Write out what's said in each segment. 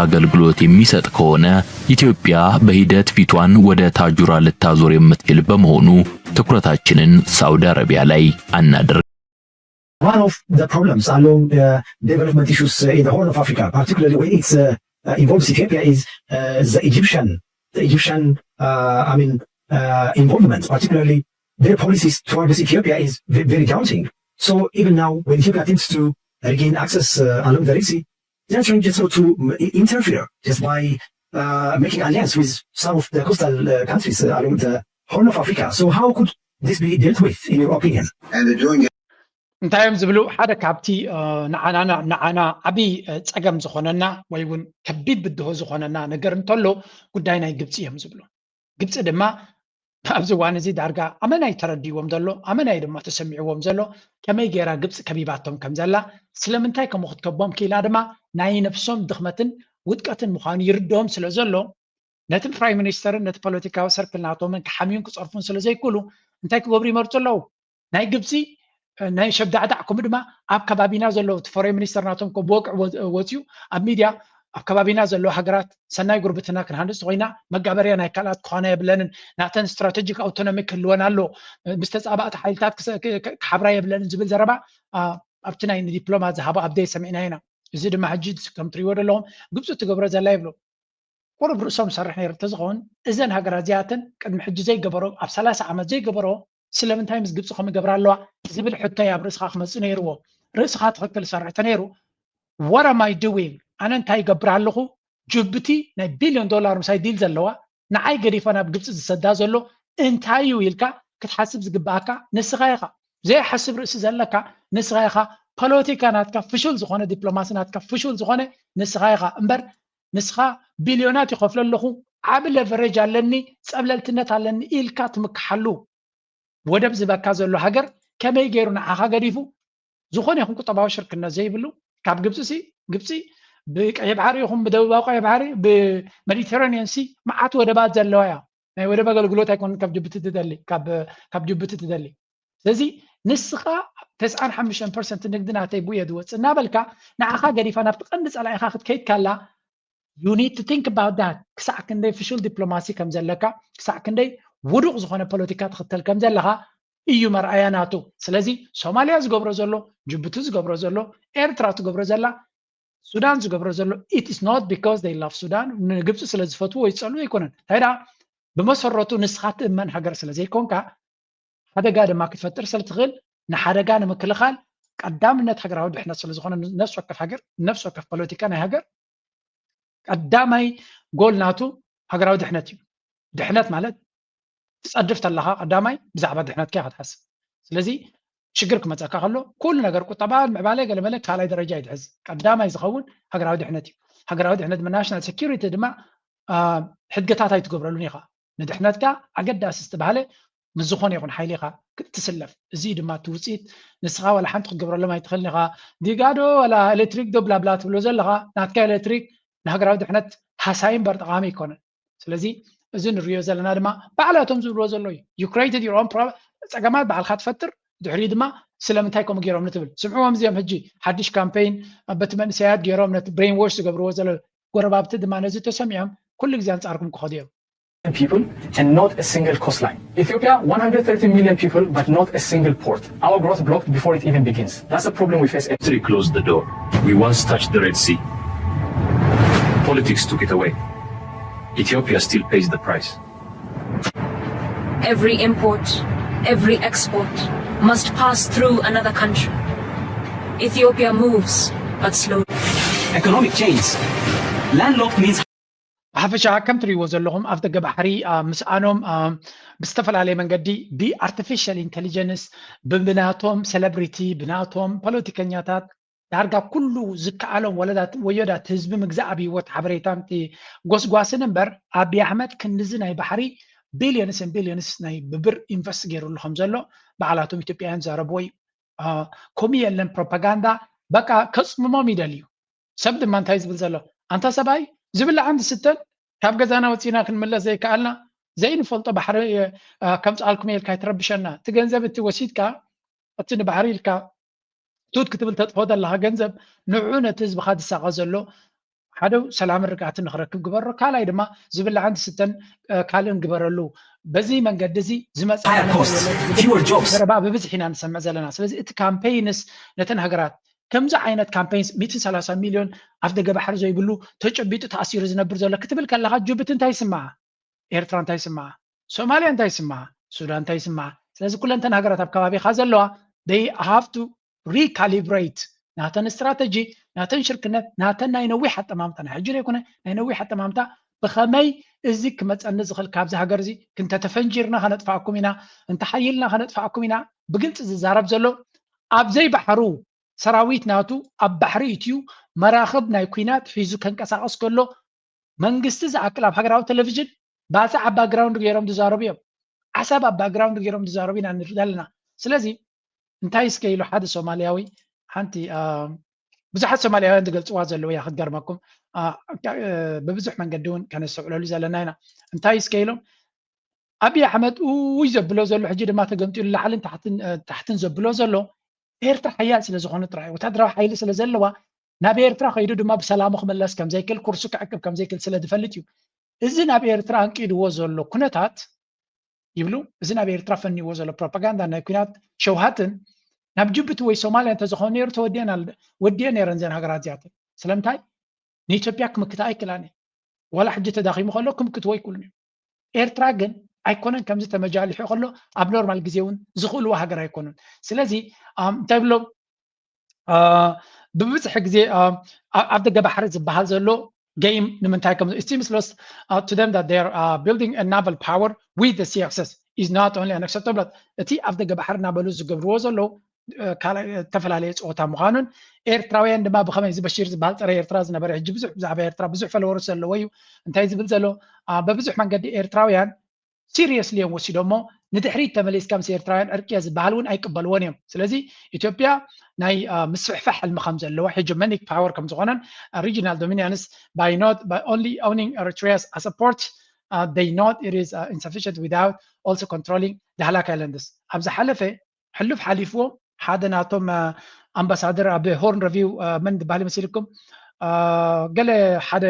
አገልግሎት የሚሰጥ ከሆነ ኢትዮጵያ በሂደት ፊቷን ወደ ታጁራ ልታዞር የምትችል በመሆኑ ትኩረታችንን ሳውዲ አረቢያ ላይ አናድርግ። One of the problems along the development issues uh, in the Horn of Africa, particularly when it uh, uh, involves Ethiopia, is uh, the Egyptian, the Egyptian, uh, I mean, uh, involvement, particularly their policies towards Ethiopia is ve- very daunting. So even now, when Ethiopia attempts to regain access uh, along the Red Sea, they're trying just not to um, i- interfere just by uh, making alliance with some of the coastal uh, countries uh, along the Horn of Africa. So how could this be dealt with, in your opinion? And they're doing እንታይ እዮም ዝብሉ? ሓደ ካብቲ እ፣ ንዓና ንዓና ዓብዪ እ፣ ፀገም ዝኾነና ወይ እውን ከቢድ ብድሆ ዝኾነና ነገር እንተሎ ጉዳይ ናይ ግብፂ እዮም ዝብሉ። ግብፂ ድማ ኣብዚ እዋን እዚ ዳርጋ ኣመናይ ተረዲዎም ዘሎ ኣመናይ ድማ ተሰሚዕዎም ዘሎ ከመይ ገይራ ግብፂ ከቢባቶም ከም ዘላ ስለምንታይ ከምኡ ክትከቦም ክኢላ ድማ ናይ ነብሶም ድኽመትን ውድቀትን ምዃኑ ይርድኦም ስለ ዘሎ ነቲ ፕራይም ሚኒስተርን ነቲ ፖለቲካዊ ሰርክል ናቶምን ክሓምዩን ክፀርፉን ስለ ዘይክእሉ እንታይ ክገብሩ ይመርፁ ኣለዉ? ናይ ግብፂ ናይ ሸብዳዕዳዕ ከምኡ ድማ ኣብ ከባቢና ዘለዉ እቲ ፎሬን ሚኒስተር ናቶም እኮ ብወግዒ ወ- ወፅዩ ኣብ ሚድያ ኣብ ከባቢና ዘለዉ ሃገራት ሰናይ ጉርብትና ክንሃንፅ ተኮይና መጋበርያ ናይ ካልኣት ክኾና የብለንን ናተን ስትራቴጂክ ኣውቶኖሚ ክህልወን ኣሎ ምስ ተፃባእቲ ሓይልታት ክሰ- ክ- ክ- ክሓብራ የብለንን ዝብል ዘረባ ኣ- ኣብቲ ናይ ንዲፕሎማት ዝሃቦ ኣብደይ ሰሚዕና ኢና። እዚ ድማ ሕጂ ከም ትሪእዎ ዘለኹም ግብፂ ትገብሮ ዘላ ይብሉ። ቁሩብ ርእሶም ዝሰርሕ ነይሩ እንተዝኸውን እዘን ሃገራት እዚኣተን ቅድሚ ሕጂ ዘይገበሮ ኣብ ሰላሳ ዓመት ዘይገበሮ ስለምንታይ ምስ ግብፂ ከምኡ ይገብራ ኣለዋ ዝብል ሕቶ እዩ ኣብ ርእስኻ ክመፅእ ነይርዎ። ርእስኻ ትኽክል ዝሰርሕ ተነይሩ what am I doing ኣነ እንታይ ይገብር ኣለኹ ጅቡቲ ናይ ቢልዮን ዶላር ምሳይ ዲል ዘለዋ ንዓይ ገዲፋ ናብ ግብፂ ዝሰዳ ዘሎ እንታይ እዩ ኢልካ ክትሓስብ ዝግባኣካ ንስኻ ኢኻ። ዘይሓስብ ርእሲ ዘለካ ንስኻ ኢኻ። ፖለቲካ ናትካ ፍሹል ዝኾነ ዲፕሎማሲ ናትካ ፍሹል ዝኾነ ንስኻ ኢኻ እምበር ንስኻ ቢልዮናት ይኸፍሎ ኣለኹ ዓቢ ለቨሬጅ ኣለኒ ጸብለልትነት ኣለኒ ኢልካ ትምክሓሉ ወደብ ዝበካ ዘሎ ሃገር ከመይ ገይሩ ንዓኻ ገዲፉ ዝኾነ ይኹን ቁጠባዊ ሽርክነት ዘይብሉ ካብ ግብፂ ሲ ግብፂ ብቀይ ባሕሪ ይኹን ብደቡባዊ ቀይ ባሕሪ ብሜዲተራኒያን ሲ መዓት ወደባት ዘለዋ እያ ናይ ወደብ ኣገልግሎት ኣይኮነት ካብ ጅቡቲ ትደሊ ካብ ጅቡቲ ትደሊ ስለዚ ንስኻ ተስዓን ሓሙሽተን ፐርሰንት ንግዲ ናተይ ብየ ዝወፅእ እናበልካ ንዓኻ ገዲፋ ናብቲ ቀንዲ ፀላኢኻ ክትከይድ ካላ you need to think about that ክሳዕ ክንደይ ፍሹል ዲፕሎማሲ ከም ዘለካ ክሳዕ ክንደይ ውዱቕ ዝኾነ ፖለቲካ ትኽተል ከም ዘለኻ እዩ መርኣያ ናቱ ስለዚ ሶማልያ ዝገብሮ ዘሎ ጅቡቲ ዝገብሮ ዘሎ ኤርትራ ትገብሮ ዘላ ሱዳን ዝገብሮ ዘሎ it is not because they love ሱዳን ንግብፂ ስለ ዝፈትዎ ይፀሉ ኣይኮነን እንታይ ደኣ ብመሰረቱ ንስኻ ትእመን ሃገር ስለ ዘይኮንካ ሓደጋ ድማ ክትፈጥር ስለ ትኽእል ንሓደጋ ንምክልኻል ቀዳምነት ሃገራዊ ድሕነት ስለ ዝኾነ ነፍሲ ወከፍ ሃገር ነፍሲ ወከፍ ፖለቲካ ናይ ሃገር ቀዳማይ ጎል ናቱ ሃገራዊ ድሕነት እዩ ድሕነት ማለት ትፀድፍ ተለኻ ቀዳማይ ብዛዕባ ድሕነትካ ክትሓስብ ስለዚ ሽግር ክመፀካ ከሎ ኩሉ ነገር ቁጠባ ምዕባለ ገለመለ ካልኣይ ደረጃ ይትሕዝ ቀዳማይ ዝኸውን ሃገራዊ ድሕነት እዩ ሃገራዊ ድሕነት ድማ ናሽናል ሴኪሪቲ ድማ ሕድገታት ኣይትገብረሉን ኢኻ ንድሕነትካ ኣገዳሲ ዝተባሃለ ምስ ዝኾነ ይኹን ሓይሊ ኢኻ ክትስለፍ እዚ ድማ እቲ ውፅኢት ንስኻ ዋላ ሓንቲ ክትገብረሎም ኣይትኽእልን ኢኻ ዲጋዶ ዋላ ኤሌክትሪክ ዶ ብላብላ ትብሎ ዘለኻ ናትካ ኤሌክትሪክ ንሃገራዊ ድሕነት ሃሳይ እምበር ጠቓሚ ኣይኮነን ስለዚ እዚ ንሪኦ ዘለና ድማ ባዕላቶም ዝብልዎ ዘሎ እዩ you created your own problem ፀገማት ባዕልካ ትፈጥር ድሕሪኡ ድማ ስለምንታይ ከምኡ ገይሮም ንትብል ስምዕዎም እዚኦም ሕጂ ሓድሽ ካምፔይን በቲ መንእሰያት ገይሮም ነቲ ብሬን ዎሽ ዝገብርዎ ዘሎ ጎረባብቲ ድማ ነዚ ተሰሚዖም ኩሉ ግዜ ኣንፃርኩም ክኸዱ እዮም people and not a single coastline. Ethiopia, one hundred thirty million people, but not a single port. Our growth blocked before it even begins. That's the problem we face. Every closed the door. We once touched the Red Sea. Politics took it away. Ethiopia still pays the price. Every import, every export must pass through another country. Ethiopia moves, but slowly. Economic change. Landlocked means ብሓፈሻ ከም ትሪእዎ ዘለኹም ኣብ ደገ ባሕሪ ምስኣኖም ብዝተፈላለየ መንገዲ ብኣርቲፊሻል ኢንቴሊጀንስ ብናቶም ሴሌብሪቲ ብናቶም ፖለቲከኛታት ዳርጋ ኩሉ ዝከኣሎም ወለዳት ወዮዳት ህዝቢ ምግዛእ ኣብ ህይወት ሓበሬታን እቲ ጎስጓስን እምበር ኣብይ ኣሕመድ ክንድዚ ናይ ባሕሪ ቢልዮንስን ቢልዮንስ ናይ ብብር ኢንቨስት ገይሩሉ ከም ዘሎ በዓላቶም ኢትዮጵያውያን ዘረብዎ እዩ ኮሚ የለን ፕሮፓጋንዳ በቃ ከፅምሞም ይደልዩ ሰብ ድማ እንታይ ዝብል ዘሎ ኣንታ ሰብኣይ ዝብላዕን ዝስተን ካብ ገዛና ወፂና ክንምለስ ዘይከኣልና ዘይንፈልጦ ባሕሪ ከምፅኣልኩም የልካ ይትረብሸና እቲ ገንዘብ እቲ ወሲድካ እቲ ንባሕሪ ኢልካ ቱት ክትብል ተጥፎ ዘለካ ገንዘብ ንዑ ነቲ ህዝብካ ዝሳቐ ዘሎ ሓደ ሰላምን ርግኣትን ንክረክብ ግበሮ፣ ካልኣይ ድማ ዝብላዕን ዝስተን ካልእን ግበረሉ። በዚ መንገዲ እዚ ዝመፀ ዘረባ ብብዝሒ ኢና ንሰምዕ ዘለና። ስለዚ እቲ ካምፔይንስ ነተን ሃገራት ከምዚ ዓይነት ካምፔይንስ ሚእትን ሰላሳን ሚልዮን ኣፍ ደገ ባሕሪ ዘይብሉ ተጨቢጡ ተኣሲሩ ዝነብር ዘሎ ክትብል ከለካ ጅቡቲ እንታይ ይስምዓ? ኤርትራ እንታይ ይስምዓ? ሶማልያ እንታይ ይስምዓ? ሱዳን እንታይ ይስምዓ? ስለዚ ኩለንተን ሃገራት ኣብ ከባቢካ ዘለዋ they have to recalibrate ናተን ስትራተጂ፣ ናተን ሽርክነት፣ ናተን ናይ ነዊሕ ኣጠማምታ፣ ናይ ሕጂ ዘይኮነ ናይ ነዊሕ ኣጠማምታ ብኸመይ እዚ ክመፀኒ ዝኽእል ካብዚ ሃገር እዚ እንተተፈንጂርና ከነጥፋኣኩም ኢና፣ እንተሓይልና ከነጥፋኣኩም ኢና ብግልፂ ዝዛረብ ዘሎ ኣብ ዘይባሕሩ ሰራዊት ናቱ ኣብ ባሕሪ እትዩ መራኽብ ናይ ኩናት ሒዙ ከንቀሳቐስ ከሎ መንግስቲ ዝኣክል ኣብ ሃገራዊ ቴሌቪዥን ባጽዕ ኣብ ባክግራውንድ ገይሮም ዝዛረቡ እዮም። ዓሰብ ኣብ ባክግራውንድ ገይሮም ዝዛረቡ ኢና ንርኢ ኣለና። ስለዚ እንታይ እስከ ኢሉ ሓደ ሶማልያዊ ሓንቲ ብዙሓት ሶማልያውያን ዝገልፅዋ ዘለዉ እያ ክትገርመኩም። ብብዙሕ መንገዲ እውን ከነስተውዕለሉ ዘለና ኢና። እንታይ እስከ ኢሎም ኣብይ ኣሕመድ ውይ ዘብሎ ዘሎ ሕጂ ድማ ተገምጢሉ ላዕልን ታሕትን ዘብሎ ዘሎ ኤርትራ ሓያል ስለ ዝኾነ ጥራይ ወታደራዊ ሓይሊ ስለ ዘለዋ ናብ ኤርትራ ከይዱ ድማ ብሰላሙ ክምለስ ከምዘይክእል ኩርሱ ክዕቅብ ከምዘይክእል ስለ ዝፈልጥ እዩ። እዚ ናብ ኤርትራ ኣንቂድዎ ዘሎ ኩነታት ይብሉ። እዚ ናብ ኤርትራ ፈንይዎ ዘሎ ፕሮፓጋንዳ ናይ ኩናት ሸውሃትን ናብ ጅቡቲ ወይ ሶማልያ እንተዝኾነ ነይሩ ተወዲአን ነይረን ዘን ሃገራት እዚኣተን። ስለምንታይ ንኢትዮጵያ ክምክታ ኣይክላን ዋላ ሕጂ ተዳኺሙ ከሎ ክምክትዎ ኣይክሉን እዮም። ኤርትራ ግን ኣይኮነን ከምዚ ተመጃሊሑ ከሎ ኣብ ኖርማል ግዜ እውን ዝኽእልዎ ሃገር ኣይኮኑን። ስለዚ እንታይ ብሎም ብብዝሒ ግዜ ኣብ ደገ ባሕሪ ዝበሃል ዘሎ game ንምንታይ ከም it seems lost to them that they are building a naval power with the C X S is not only unacceptable እቲ ኣብ ደገ ባሕሪ እናበሉ ዝገብርዎ ዘለዉ ካልኣይ ዝተፈላለየ ፀወታ ምዃኑን ኤርትራውያን ድማ ብኸመይ እዚ በሺር ዝበሃል ፀረ ኤርትራ ዝነበረ ሕጂ ብዙሕ ብዛዕባ ኤርትራ ብዙሕ ፈለወርስ ዘለዎ እዩ እንታይ ዝብል ዘሎ በብዙሕ መንገዲ ኤርትራውያን ሲሪየስሊ እዮም ወሲዶሞ ንድሕሪት ተመሊስካ ምስ ኤርትራውያን ዕርቂ ዝበሃል እውን ኣይቅበልዎን እዮም ስለዚ ኢትዮጵያ ናይ ምስፍሕፋሕ ሕልሚ ከም ዘለዋ hegemonic power ከም ዝኾነን regional dominions by not by only owning Eritrea as a port they not it is insufficient without also controlling the Halak Islands ኣብ ዝሓለፈ ሕሉፍ ሓሊፍዎ ሓደ ናቶም ኣምባሳደር ኣብ ሆርን ረቪው መን ዝበሃል ይመስልኩም ገለ ሓደ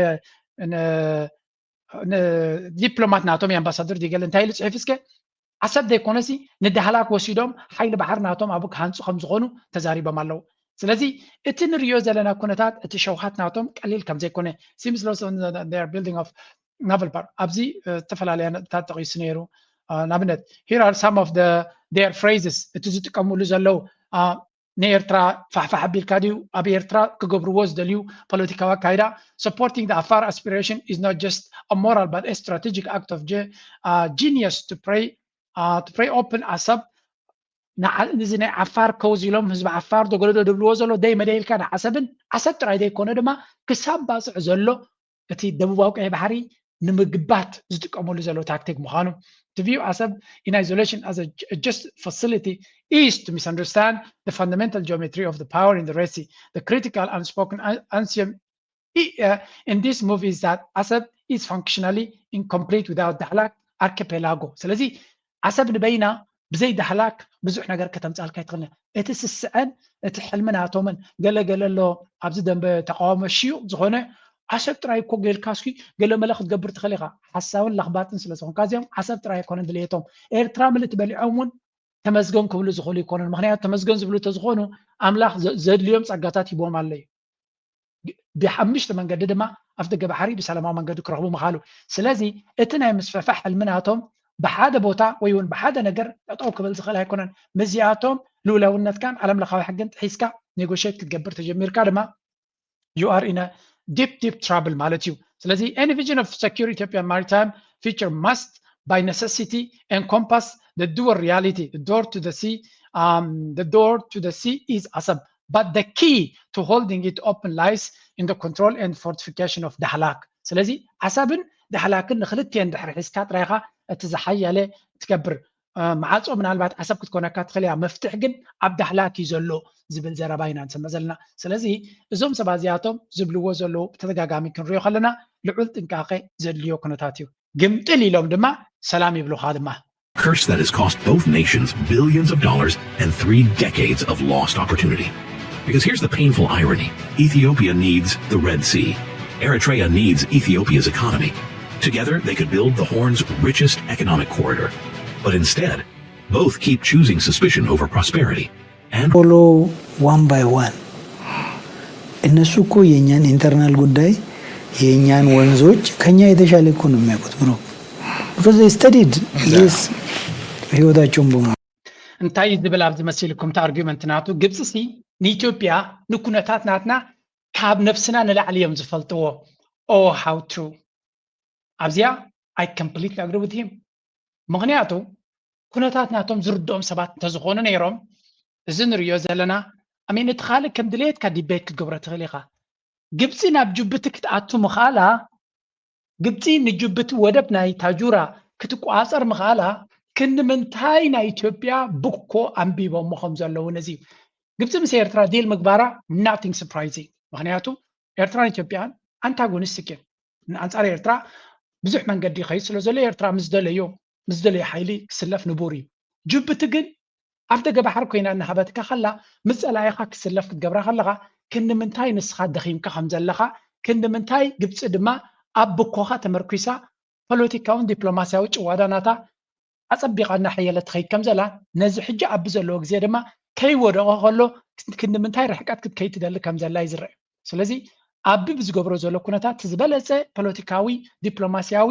ዲፕሎማት ናቶም ኣምባሳደር ገለ እንታይ ኢሉ ፅሒፍ እስከ ዓሰብ ዘይኮነሲ ንዳህላክ ወሲዶም ሓይሊ ባሕር ናቶም ኣብ ክሃንፁ ከም ዝኾኑ ተዛሪቦም ኣለዉ ስለዚ እቲ ንሪዮ ዘለና ኩነታት እቲ ሸውሃት ናቶም ቀሊል ከም ዘይኮነ seems lost on their building of naval power ኣብዚ ዝተፈላለያ ነጥብታት ጠቂሱ ነይሩ ንኣብነት here are some of the their phrases እቲ ዝጥቀምሉ ዘለዉ ንኤርትራ ፋሕፋሕ ኣቢልካ ድዩ ኣብ ኤርትራ ክገብርዎ ዝደልዩ ፖለቲካዊ ኣካይዳ supporting the Afar aspiration is not just a moral but a strategic act of ge- uh, genius to prey uh, to prey open Assab እዚ ናይ ዓፋር ከውዚ ኢሎም ህዝቢ ዓፋር ደገለዶ ድብልዎ ዘሎ ደይ መደይልካ ንዓሰብን ዓሰብ ጥራይ ዘይኮነ ድማ ክሳብ ባፅዕ ዘሎ እቲ ደቡባዊ ቀይ ባሕሪ ንምግባት ዝጥቀመሉ ዘሎ ታክቲክ ምዃኑ to view Assab in isolation as a just facility is to misunderstand the fundamental geometry of the power in the Red Sea. The critical unspoken axiom in this move is that Assab is functionally incomplete without Dahlak archipelago. ስለዚ ዓሰብ ንበይና ብዘይ ዳህላክ ብዙሕ ነገር ከተምፃልካ ይትኽእል እቲ ስስዐን እቲ ሕልሚ ናቶምን ገለገለ ኣሎ ኣብዚ ደንበ ተቃወሞ ሽዩቕ ዝኾነ ዓሰብ ጥራይ እኮ ጌልካ እስኪ ገለመለ ክትገብር ትኽእል ኢኻ ሓሳውን ለኽባጥን ስለ ዝኾንካ እዚኦም ዓሰብ ጥራይ ኣይኮነን ድልየቶም ኤርትራ ምልእቲ በሊዖም እውን ተመስገን ክብሉ ዝኽእሉ ይኮኑን ምክንያቱ ተመስገን ዝብሉ ተዝኾኑ ኣምላኽ ዘድልዮም ጸጋታት ሂቦም ኣሎ እዩ ብሓምሽተ መንገዲ ድማ ኣብ ደገ ባሕሪ ብሰላማዊ መንገዲ ክረኽቡ ምኻሉ ስለዚ እቲ ናይ ምስፍሕፋሕ ሕልሚ ናቶም ብሓደ ቦታ ወይ እውን ብሓደ ነገር ጠጠው ክብል ዝኽእል ኣይኮነን ምዚኣቶም ልውላውነትካን ዓለም ለኻዊ ሕግን ጥሒስካ ኔጎሽት ክትገብር ተጀሚርካ ድማ you are in a deep deep trouble ማለት እዩ ስለዚ any vision of secure Ethiopian maritime future must by necessity encompass the dual reality the door to the sea um, the door to the sea is Assab but the key to holding it open lies in the control and fortification of Dahlak ስለዚ ዓሰብን ዳህላክን ንክልትኤን ድሕሪ ሒዝካ ጥራይኻ እቲ ዝሓያለ ትገብር ማዓፆ ምናልባት ዓሰብ ክትኮነካ ትኽእል እያ መፍትሕ ግን ኣብ ዳህላክ እዩ ዘሎ ዝብል ዘረባ ኢና ንሰምዕ ዘለና ስለዚ እዞም ሰባት እዚኣቶም ዝብልዎ ዘለዉ ብተደጋጋሚ ክንሪኦ ከለና ልዑል ጥንቃቄ ዘድልዮ ኩነታት እዩ ግምጥል ኢሎም ድማ ሰላም ይብሉኻ ድማ curse that has cost both nations billions of dollars and three decades of lost opportunity. Because here's the painful irony Ethiopia needs the Red Sea. Eritrea needs Ethiopia's economy. Together, they could build the Horn's richest economic corridor. But instead, both keep choosing suspicion over prosperity and Follow one by one. እነሱ እኮ የእኛን ኢንተርናል ጉዳይ የእኛን ወንዞች ከኛ የተሻለ እኮ ነው የሚያውቁት ብሮ። Because they studied this ህይወታቸውን በሙሉ። እንታይ ዝብል ኣብዚ መሲልኩም እቲ ኣርጊመንት ናቱ? ግብፂ ሲ ንኢትዮጵያ ንኩነታት ናትና ካብ ነብስና ንላዕሊ እዮም ዝፈልጥዎ። Oh, how true። ኣብዚኣ I completely agree with him። ምክንያቱ ኩነታት ናቶም ዝርድኦም ሰባት እንተዝኾኑ ነይሮም፣ እዚ ንሪኦ ዘለና ኣሜን እቲ ካልእ ከም ድሌትካ ዲቤት ክትገብሮ ትኽእል ኢኻ። ግብፂ ናብ ጅቡቲ ክትኣቱ ምኽኣላ፣ ግብፂ ንጅቡቲ ወደብ ናይ ታጁራ ክትቋፀር ምኽኣላ ክንዲ ምንታይ ናይ ኢትዮጵያ ብኮ ኣንቢቦሞ ከም ዘለዉ ነዚ ግብፂ ምስ ኤርትራ ዲል ምግባራ nothing surprising። ምክንያቱ ኤርትራን ኢትዮጵያን ኣንታጎኒስቲክ እየን። ንኣንፃር ኤርትራ ብዙሕ መንገዲ ይኸይድ ስለ ዘሎ ኤርትራ ምስ ደለዮ ምስ ደለዮ ሓይሊ ክስለፍ ንቡር እዩ። ጅቡቲ ግን ኣብ ደገ ባሕሪ ኮይና እናሃበትካ ከላ ምስ ፀላኢኻ ክስለፍ ክትገብራ ከለኻ ክንዲ ምንታይ ንስኻ ደኺምካ ከም ዘለኻ ክንዲ ምንታይ ግብፂ ድማ ኣብ ብኮኻ ተመርኩሳ ፖለቲካውን ዲፕሎማሲያዊ ጭዋዳናታ ኣፀቢቓ እናሐየለት ትኸይድ ከም ዘላ ነዚ ሕጂ ኣቢ ዘለዎ ግዜ ድማ ከይወደቐ ከሎ ክንዲ ምንታይ ርሕቀት ክትከይድ ትደሊ ከም ዘላ እዩ ዝረአ። ስለዚ ኣቢ ብዝገብሮ ዘሎ ኩነታት ዝበለፀ ፖለቲካዊ ዲፕሎማሲያዊ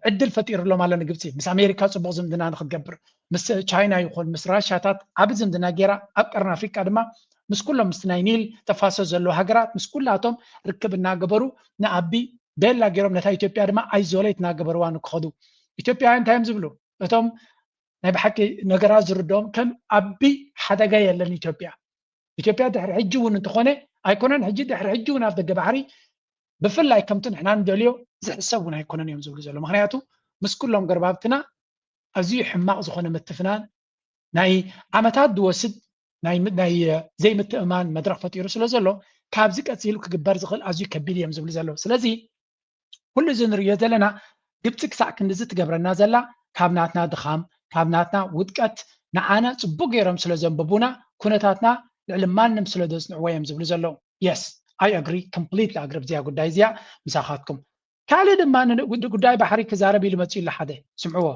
ዕድል ፈጢሩሎም ኣሎ ንግብፂ ምስ ኣሜሪካ ፅቡቅ ዝምድና ንክትገብር ምስ ቻይና ይኹን ምስ ራሻታት ዓብ ዝምድና ገይራ ኣብ ቀርኒ ኣፍሪቃ ድማ ምስ ኩሎም ምስቲ ናይ ኒል ተፋሰስ ዘለዉ ሃገራት ምስ ኩላቶም ርክብ እናገበሩ ንኣቢ ቤላ ገይሮም ነታ ኢትዮጵያ ድማ ኣይዞሌት እናገበርዋ ንክኸዱ ኢትዮጵያውያን እንታይ እዮም ዝብሉ እቶም ናይ ብሓቂ ነገራት ዝርድኦም ከም ኣቢ ሓደጋ የለን ኢትዮጵያ ኢትዮጵያ ድሕሪ ሕጂ እውን እንተኾነ ኣይኮነን ሕጂ ድሕሪ ሕጂ እውን ኣብ ደገ ባሕሪ ብፍላይ ከምቲ ንሕና ንደልዮ ዝሕሰብ እውን ኣይኮነን እዮም ዝብሉ ዘሎ ምክንያቱ ምስ ኩሎም ገርባብትና ኣዝዩ ሕማቕ ዝኾነ ምትፍናን ናይ ዓመታት ዝወስድ ናይ ዘይምትእማን መድረክ ፈጢሩ ስለ ዘሎ ካብዚ ቀፂሉ ክግበር ዝኽእል ኣዝዩ ከቢድ እዮም ዝብሉ ዘለዉ ስለዚ ኩሉ እዚ ንሪኦ ዘለና ግብፂ ክሳዕ ክንድዚ ትገብረና ዘላ ካብ ናትና ድኻም ካብ ናትና ውድቀት ንዓና ፅቡቅ ገይሮም ስለ ዘንበቡና ኩነታትና ልዕሊ ማንም ስለ ዘፅንዕዎ እዮም ዝብሉ ዘለዉ yes I agree completely agree ኣብዚኣ ጉዳይ እዚኣ ምሳኻትኩም ካልእ ድማ ንጉዳይ ባሕሪ ክዛረብ ኢሉ መፅኡ ኣሎ ሓደ ስምዕዎ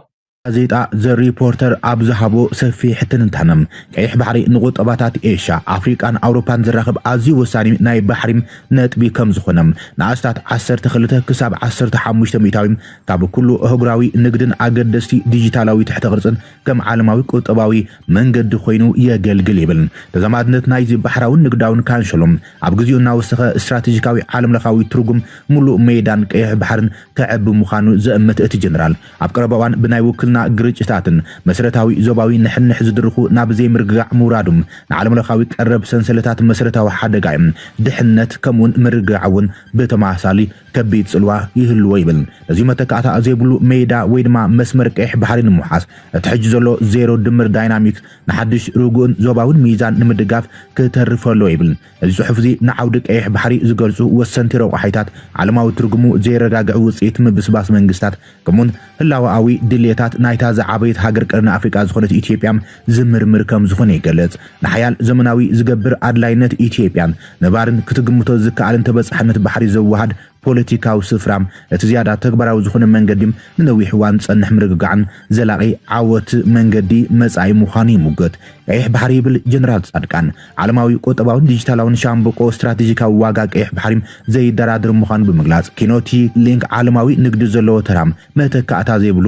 ጋዜጣ ዘ ሪፖርተር ኣብ ዝሃቦ ሰፊሕ ትንታነ ቀይሕ ባሕሪ ንቁጠባታት ኤሽያ ኣፍሪቃን ኣውሮፓን ዘራኽብ ኣዝዩ ወሳኒ ናይ ባሕሪ ነጥቢ ከም ዝኾነ ንኣስታት ዓሰርተ ክልተ ክሳብ ዓሰርተ ሓሙሽተ ሚእታዊ ካብ ኩሉ ኣህጉራዊ ንግድን ኣገደስቲ ዲጂታላዊ ትሕተ ቅርጽን ከም ዓለማዊ ቁጠባዊ መንገዲ ኮይኑ የገልግል ይብል። ተዛማድነት ናይዚ ባሕራውን ንግዳውን ካንሸሎ ኣብ ግዜኡ እናወሰኸ ስትራቴጂካዊ ዓለምለኻዊ ትርጉም ሙሉእ ሜዳን ቀይሕ ባሕርን ከዕቢ ምዃኑ ዘእምት እቲ ጀነራል ኣብ ቀረባ እዋን ብናይ ውክልና ግርጭታትን መሰረታዊ ዞባዊ ንሕንሕ ዝድርኹ ናብ ዘይምርግጋዕ ምውራዱ ንዓለምለኻዊ ቀረብ ሰንሰለታት መሰረታዊ ሓደጋ እዩ። ድሕነት ከምኡውን ምርግጋዕ እውን ብተመሳሳሊ ከቢድ ፅልዋ ይህልዎ ይብል። ነዚ መተካእታ ዘይብሉ ሜዳ ወይ ድማ መስመር ቀይሕ ባሕሪ ንምውሓስ እቲ ሕጂ ዘሎ ዜሮ ድምር ዳይናሚክስ ንሓድሽ ርጉእን ዞባውን ሚዛን ንምድጋፍ ክተርፍ ኣለዎ ይብል። እዚ ፅሑፍ እዚ ንዓውዲ ቀይሕ ባሕሪ ዝገልፁ ወሰንቲ ረቋሒታት ዓለማዊ ትርጉሙ ዘየረጋግዕ ውፅኢት ምብስባስ መንግስታት ከምኡውን ህላወኣዊ ድልየታት ናይታ ዝዓበየት ሃገር ቀርኒ ኣፍሪቃ ዝኾነት ኢትዮጵያ ዝምርምር ከም ዝኾነ ይገልፅ። ንሓያል ዘመናዊ ዝገብር ኣድላይነት ኢትዮጵያን ነባርን ክትግምቶ ዝከኣልን ተበፃሕነት ባሕሪ ዘወሃድ ፖለቲካዊ ስፍራ እቲ ዝያዳ ተግባራዊ ዝኾነ መንገዲ ንነዊሕ እዋን ዝፀንሕ ምርግጋዕን ዘላቒ ዓወት መንገዲ መፃኢ ምዃኑ ይምጎት። ቀይሕ ባሕሪ ይብል ጀነራል ፃድቃን። ዓለማዊ ቁጠባውን ዲጂታላውን ሻምብቆ ስትራቴጂካዊ ዋጋ ቀይሕ ባሕሪ ዘይደራደር ምዃኑ ብምግላፅ ኪኖቲ ሊንክ ዓለማዊ ንግዲ ዘለዎ ተራ መተካእታ ዘይብሉ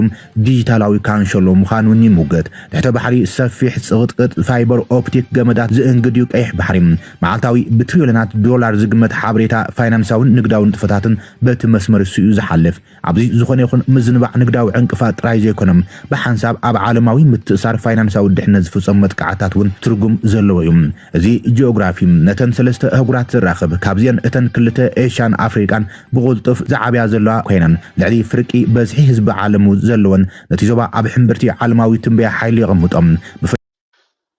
ዲጂታላዊ ካንሸሎ ምዃኑ እውን ይምጎት። ትሕተ ባሕሪ ሰፊሕ ፅቕጥቅጥ ፋይበር ኦፕቲክ ገመዳት ዝእንግድ እዩ ቀይሕ ባሕሪ። መዓልታዊ ብትሪልዮናት ዶላር ዝግመት ሓበሬታ ፋይናንሳውን ንግዳውን ንጥፈታትን በቲ መስመር እሱ እዩ ዝሓልፍ። ኣብዚ ዝኾነ ይኹን ምዝንባዕ ንግዳዊ ዕንቅፋት ጥራይ ዘይኮነ ብሓንሳብ ኣብ ዓለማዊ ምትእሳር ፋይናንሳዊ ድሕነት ዝፍፀሙ መጥቃዕታት እውን ትርጉም ዘለዎ እዩ። እዚ ጂኦግራፊ ነተን ሰለስተ ኣህጉራት ዘራኽብ ካብዚአን እተን ክልተ ኤሽያን ኣፍሪቃን ብቕልጡፍ ዝዓብያ ዘለዋ ኮይነን ልዕሊ ፍርቂ በዝሒ ህዝቢ ዓለም ዘለወን ነቲ ዞባ ኣብ ሕምብርቲ ዓለማዊ ትንበያ ሓይሊ የቐምጦ።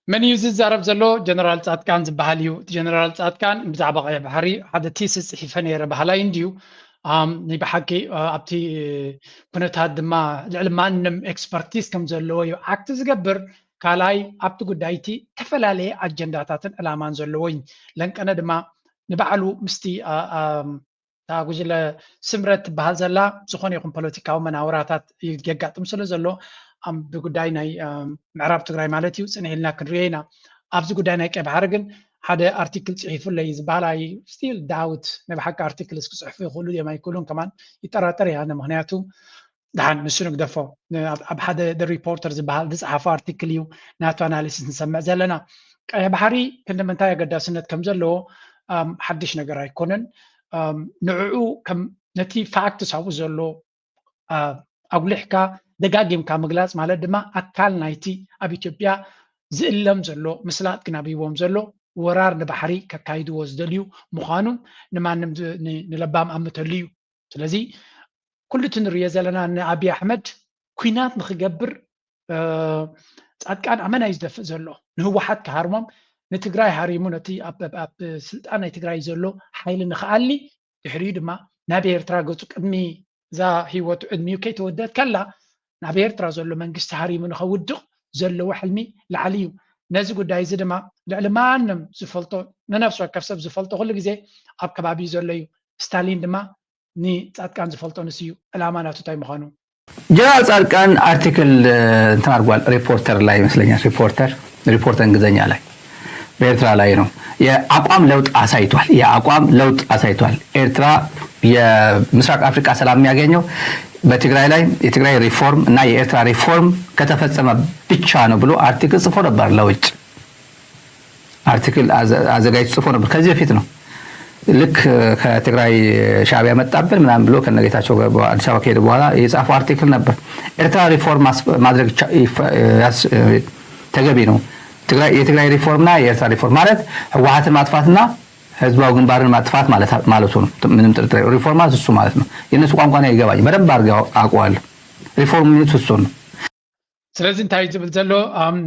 መን እዩ ዝዛረብ ዘሎ? ጀነራል ፃድቃን ዝበሃል እዩ። ጀነራል ፃድቃን ብዛዕባ ቀይሕ ባሕሪ ሓደ ቲስስ ፅሒፈ ነይረ በሃላይ እንድዩ። ናይ ብሓቂ ኣብቲ ኩነታት ድማ ልዕሊ ማንም ኤክስፐርቲስ ከም ዘለዎ እዩ ኣክት ዝገብር። ካልኣይ ኣብቲ ጉዳይ እቲ ዝተፈላለየ ኣጀንዳታትን ዕላማን ዘለዎ እዩ። ለንቀነ ድማ ንባዕሉ ምስቲ እታ ጉጅለ ስምረት ትበሃል ዘላ ዝኾነ ይኹን ፖለቲካዊ መናውራታት የጋጥም ስለ ዘሎ፣ ብጉዳይ ናይ ምዕራብ ትግራይ ማለት እዩ፣ ፅንሕ ኢልና ክንሪኦ ኢና። ኣብዚ ጉዳይ ናይ ቀይ ባሕሪ ግን ሓደ ኣርቲክል ፅሒፉለይ ዝበሃል ኣይ ስቲል ዳውት፣ ናይ ብሓቂ ኣርቲክልስ ክፅሕፉ ይኽእሉ እዮም ኣይክእሉን ከማን ይጠራጠር እየ ኣነ። ምክንያቱ ደሓን ንሱ ንግደፎ፣ ኣብ ሓደ ሪፖርተር ዝበሃል ዝፀሓፎ ኣርቲክል እዩ ናቱ ኣናሊሲስ ንሰምዕ ዘለና። ቀይ ባሕሪ ክንዲ ምንታይ ኣገዳስነት ከም ዘለዎ ሓድሽ ነገር ኣይኮነን። ንዕኡ ከም ነቲ ፋክትስ ኣብኡ ዘሎ ኣጉሊሕካ ደጋጊምካ ምግላፅ ማለት ድማ ኣካል ናይቲ ኣብ ኢትዮጵያ ዝእለም ዘሎ ምስላጥ ግናብዎም ዘሎ ወራር ንባሕሪ ከካይድዎ ዝደልዩ ምዃኑን ንማንም ንለባም ኣምተሉ እዩ። ስለዚ ኩሉ እቲ ንሪኦ ዘለና ንኣብይ ኣሕመድ ኩናት ንክገብር ፃድቃን ኣመና እዩ ዝደፍእ ዘሎ። ንህወሓት ክሃርሞም፣ ንትግራይ ሃሪሙ ነቲ ኣብ ስልጣን ናይ ትግራይ ዘሎ ሓይሊ ንክኣሊ፣ ድሕሪኡ ድማ ናብ ኤርትራ ገፁ ቅድሚ እዛ ህይወቱ ዕድሚኡ ከይተወደት ከላ ናብ ኤርትራ ዘሎ መንግስቲ ሃሪሙ ንኸውድቕ ዘለዎ ሕልሚ ላዕሊ እዩ። ነዚ ጉዳይ እዚ ድማ ልዕሊ ማንም ዝፈልጦ፣ ንነፍሲ ወከፍ ሰብ ዝፈልጦ ኩሉ ግዜ ኣብ ከባቢኡ ዘሎ እዩ። ስታሊን ድማ ንፃድቃን ዝፈልጦ ንሱ እዩ፣ ዕላማ ናቱ እንታይ ምዃኑ። ጀነራል ጻድቃን አርቲክል እንትን አድርጓል። ሪፖርተር ላይ ይመስለኛል። ሪፖርተር ሪፖርተር እንግሊዝኛ ላይ በኤርትራ ላይ ነው። የአቋም ለውጥ አሳይቷል። የአቋም ለውጥ አሳይቷል። ኤርትራ የምስራቅ አፍሪካ ሰላም የሚያገኘው በትግራይ ላይ የትግራይ ሪፎርም እና የኤርትራ ሪፎርም ከተፈጸመ ብቻ ነው ብሎ አርቲክል ጽፎ ነበር ለውጭ አርቲክል አዘጋጅ ጽፎ ነበር። ከዚህ በፊት ነው ልክ ከትግራይ ሻዕቢያ መጣብን ምናምን ብሎ ከነጌታቸው አዲስ አበባ ከሄደ በኋላ የጻፈው አርቲክል ነበር። ኤርትራ ሪፎርም ማድረግ ተገቢ ነው። የትግራይ ሪፎርምና የኤርትራ ሪፎርም ማለት ህወሓትን ማጥፋትና ህዝባዊ ግንባርን ማጥፋት ማለቱ ነው። ምንም ጥርጥር ሪፎርም ማለት እሱ ማለት ነው። የእነሱ ቋንቋ ነው ይገባኝ፣ በደንብ አድርገው አውቀዋለሁ። ሪፎርም የሚሉት እሱ ነው። ስለዚ እንታይ ዝብል ዘሎ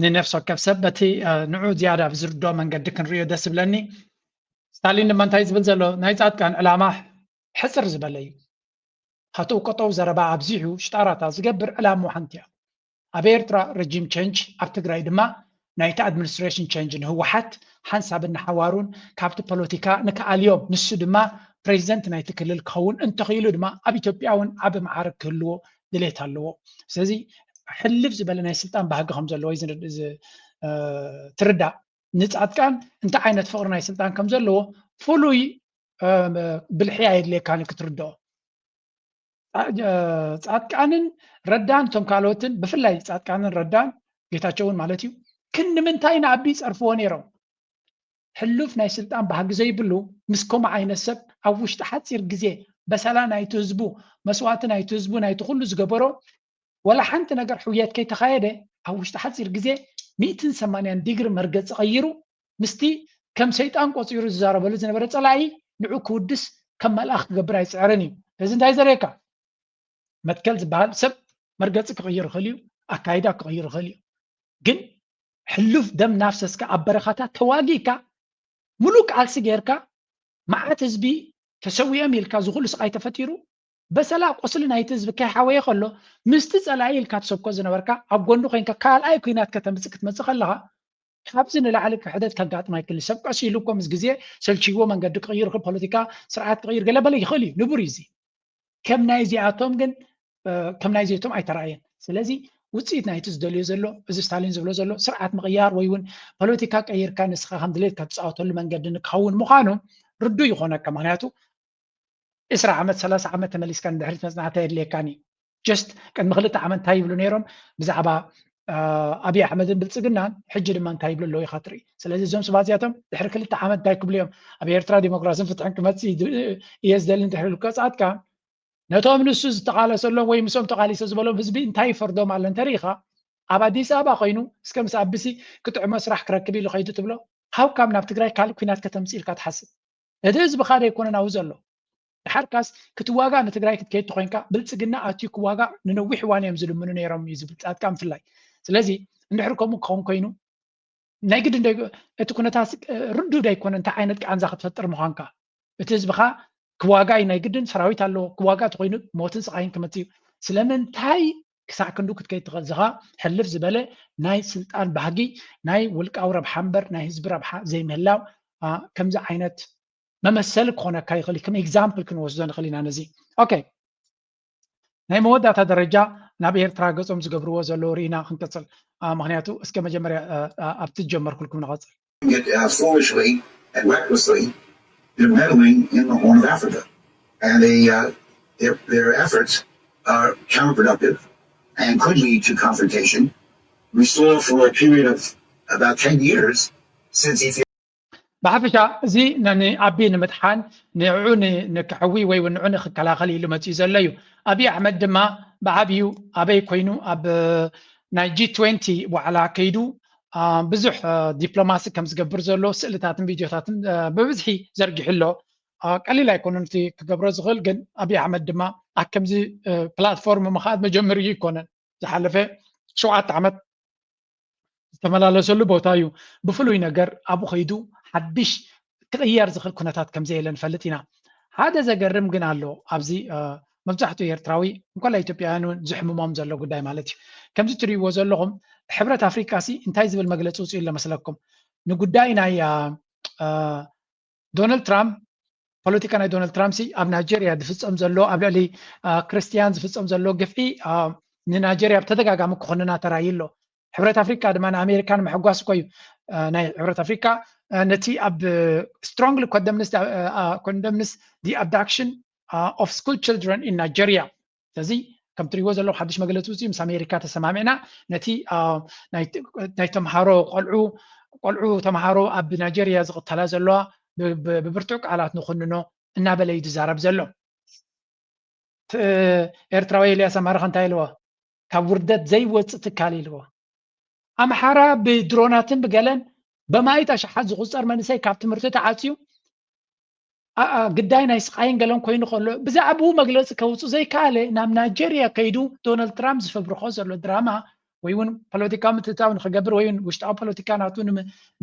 ንነፍሲ ወከፍ ሰብ በቲ ንዑ ዝያዳ ብዝርድኦ መንገዲ ክንሪኦ ደስ ዝብለኒ። ስታሊን ድማ እንታይ ዝብል ዘሎ ናይ ፃድቃን ዕላማ ሕፅር ዝበለ እዩ። ሃተው ቀጠው ዘረባ ኣብዚሑ ሽጣራታ ዝገብር ዕላሙ ሓንቲ እያ። ኣብ ኤርትራ ረጂም ቸንጅ፣ ኣብ ትግራይ ድማ ናይቲ ኣድሚኒስትሬሽን ቸንጅ ንህወሓት ሓንሳብን ንሓዋሩን ካብቲ ፖለቲካ ንክኣልዮም፣ ንሱ ድማ ፕሬዚደንት ናይቲ ክልል ክኸውን እንተኽኢሉ ድማ ኣብ ኢትዮጵያ እውን ዓቢ መዓርግ ክህልዎ ድሌት ኣለዎ። ስለዚ ሕልፍ ዝበለ ናይ ስልጣን ባህጊ ከም ዘለዎ ትርዳእ። ንፃድቃን እንታይ ዓይነት ፍቕሪ ናይ ስልጣን ከም ዘለዎ ፍሉይ ብልሒ ኣየድልየካን ክትርድኦ። ፃድቃንን ረዳን እቶም ካልኦትን ብፍላይ ፃድቃንን ረዳን ጌታቸውን ማለት እዩ ክንዲ ምንታይ ንኣቢ ይፀርፍዎ ነይሮም። ሕሉፍ ናይ ስልጣን ባህጊ ዘይብሉ ምስ ከምኡ ዓይነት ሰብ ኣብ ውሽጢ ሓፂር ግዜ በሰላ ናይቲ ህዝቡ መስዋእቲ ናይቲ ህዝቡ ናይቲ ኩሉ ዝገበሮ ወላ ሓንቲ ነገር ሕውየት ከይተኻየደ ኣብ ውሽጢ ሓፂር ግዜ ሚእትን ሰማንያን ዲግሪ መርገፂ ቀይሩ ምስቲ ከም ሰይጣን ቆፂሩ ዝዛረበሉ ዝነበረ ፀላኢ ንዑ ክውድስ ከም መልኣኽ ክገብር ኣይፅዕርን እዩ። እዚ እንታይ ዘርእየካ? መትከል ዝበሃል ሰብ መርገፂ ክቕይር ይኽእል እዩ፣ ኣካይዳ ክቕይር ይኽእል እዩ። ግን ሕሉፍ ደም ናፍሰስካ ኣብ በረኻታት ተዋጊእካ ሙሉእ ቃልሲ ጌርካ መዓት ህዝቢ ተሰዊኦም ኢልካ ዝኹሉ ስቃይ ተፈጢሩ በሰላ ቁስሊ ናይቲ ህዝቢ ከይሓወየ ከሎ ምስቲ ፀላኢ ኢልካ ትሰብኮ ዝነበርካ ኣብ ጎኑ ኮይንካ ካልኣይ ኩናት ከተምፅእ ክትመፅእ ከለኻ ካብዚ ንላዕሊ ክሕደት ከጋጥም ኣይክእል። ሰብ ቀስ ኢሉ እኮ ምስ ግዜ ሰልችይዎ መንገዲ ክቕይር ይኽእል፣ ፖለቲካ ስርዓት ክቕይር ገለ በለ ይኽእል እዩ፣ ንቡር እዩ እዚ። ከም ናይዚኣቶም ግን ከም ናይዚኣቶም ኣይተራእየን። ስለዚ ውፅኢት ናይቲ ዝደልዮ ዘሎ እዚ ስታሊን ዝብሎ ዘሎ ስርዓት ምቕያር ወይ እውን ፖለቲካ ቀይርካ ንስኻ ከም ድሌትካ ትፃወተሉ መንገዲ ንክኸውን ምዃኑ ርዱእ ይኾነካ። ምክንያቱ ዕስራ ዓመት ሰላሳ ዓመት ተመሊስካ ንድሕሪት መፅናዕቲ ኣየድልየካን እዩ። ጀስት ቅድሚ ክልተ ዓመት እንታይ ይብሉ ነይሮም ብዛዕባ ኣብይ ኣሕመድን ብልፅግናን ሕጂ ድማ እንታይ ይብሉ ኣለዉ ኢኻ ትርኢ። ስለዚ እዞም ሰባት እዚኣቶም ድሕሪ ክልተ ዓመት እንታይ ክብሉ እዮም? ኣብ ኤርትራ ዲሞክራስን ፍትሕን ክመፅእ እየ ዝደሊ እንድሕሪ ኢልካ ፃድቃን ነቶም ንሱ ዝተቓለሰሎም ወይ ምስኦም ተቓሊሰ ዝበሎም ህዝቢ እንታይ ይፈርዶም ኣሎ እንተሪኢኻ ኣብ ኣዲስ ኣበባ ኮይኑ እስከ ምስ ኣቢሲ ክጥዕሞ ስራሕ ክረክብ ኢሉ ከይዱ ትብሎ ሃው ካብ ናብ ትግራይ ካልእ ኩናት ከተምፅእ ኢልካ ትሓስብ? እቲ ህዝብኻ ዶ ኣይኮነን ኣብኡ ዘሎ? ድሓርካስ ክትዋጋእ ንትግራይ ክትከይድ ተኮይንካ ብልፅግና ኣትዩ ክዋጋእ ንነዊሕ እዋን እዮም ዝልምኑ ነይሮም እዩ ዝብል ፃድቃን ብፍላይ። ስለዚ እንድሕር ከምኡ ክኸውን ኮይኑ ናይ ግድን እቲ ኩነታት ርዱእ ዶ ኣይኮነ እንታይ ዓይነት ቃንዛ ክትፈጥር ምኳንካ? እቲ ህዝብኻ ክዋጋእ እዩ ናይ ግድን ሰራዊት ኣለዎ ክዋጋእ ተኮይኑ ሞትን ስቃይን ክመፅእ እዩ። ስለምንታይ ክሳዕ ክንዱ ክትከይድ ትኽእል? ዝኻ ሕልፍ ዝበለ ናይ ስልጣን ባህጊ ናይ ውልቃዊ ረብሓ እምበር ናይ ህዝቢ ረብሓ ዘይምህላው ከምዚ ዓይነት መመሰሊ ክኾነካ ይኽእል እዩ። ከም example ክንወስዶ ንኽእል ኢና ነዚ። ኦኬ፣ ናይ መወዳእታ ደረጃ ናብ ኤርትራ ገጾም ዝገብርዎ ዘለዉ ርኢና ክንቅጽል። ምክንያቱ እስከ መጀመርያ ኣብቲ ዝጀመርኩልኩም ንቐጽል። Foolishly and recklessly meddling in the Horn of Africa. And they, uh, their, their efforts are counterproductive and could lead to confrontation. We saw for a period of about ten years since Ethiopia. ብሓፈሻ እዚ ንኣቢ ንምድሓን ንዕዑ ንክሕዊ ወይ ንዑ ንክከላኸል ኢሉ መፅኡ ዘሎ እዩ። ኣብይ ኣሕመድ ድማ ብዓብዩ ኣበይ ኮይኑ ኣብ ናይ ጂ ትዌንቲ ዋዕላ ከይዱ ብዙሕ ዲፕሎማሲ ከም ዝገብር ዘሎ ስእልታትን ቪድዮታትን ብብዝሒ ዘርጊሑ ኣሎ። ቀሊል ኣይኮነን እቲ ክገብሮ ዝኽእል፣ ግን ኣብይ ኣሕመድ ድማ ኣብ ከምዚ ፕላትፎርም ምኽኣት መጀመሪኡ ኣይኮነን። ዝሓለፈ ሸውዓተ ዓመት ዝተመላለሰሉ ቦታ እዩ። ብፍሉይ ነገር ኣብኡ ከይዱ ሓድሽ ክቕየር ዝኽእል ኩነታት ከም ዘየለ ንፈልጥ ኢና። ሓደ ዘገርም ግን ኣሎ ኣብዚ መብዛሕትኡ ኤርትራዊ እንኮላ ኢትዮጵያውያን እውን ዝሕምሞም ዘሎ ጉዳይ ማለት እዩ። ከምዚ ትርእይዎ ዘለኹም ሕብረት ኣፍሪቃ ሲ እንታይ ዝብል መግለፂ ውፅኡ ኣሎ መስለኩም? ንጉዳይ ናይ ዶናልድ ትራምፕ ፖለቲካ ናይ ዶናልድ ትራምፕ ሲ ኣብ ናይጀርያ ዝፍፀም ዘሎ ኣብ ልዕሊ ክርስትያን ዝፍፀም ዘሎ ግፍዒ ንናይጀርያ ብተደጋጋሚ ክኾንና ተራእዩ ኣሎ። ሕብረት ኣፍሪካ ድማ ንኣሜሪካ ንምሕጓስ እኮ እዩ ናይ ሕብረት ኣፍሪካ ነቲ ኣብ strongly condemns the abduction of school children in Nigeria። ስለዚ ከም ትሪእዎ ዘለኹም ሓድሽ መግለፂ ውፅኡ ምስ ኣሜሪካ ተሰማሚዕና ነቲ ናይ ተምሃሮ ቆልዑ ቆልዑ ተምሃሮ ኣብ ናይጀርያ ዝቕተላ ዘለዋ ብብርቱዕ ቃላት ንኹንኖ እናበለ እዩ ዝዛረብ ዘሎ። ኤርትራዊ ኤልያስ ኣማረ እንታይ ኢልዎ? ካብ ውርደት ዘይወፅእ ትካል ኢልዎ። ኣምሓራ ብድሮናትን ብገለን በማይት ኣሽሓት ዝቑፀር መንእሰይ ካብ ትምህርቲ ተዓፅዩ ግዳይ ናይ ስቃይን ገለን ኮይኑ ከሎ ብዛዕባኡ መግለፂ ከውፅእ ዘይከኣለ ናብ ናይጀርያ ከይዱ ዶናልድ ትራምፕ ዝፈብርኾ ዘሎ ድራማ ወይ እውን ፖለቲካዊ ምትእትታው ንክገብር ወይ እውን ውሽጣዊ ፖለቲካ ናቱ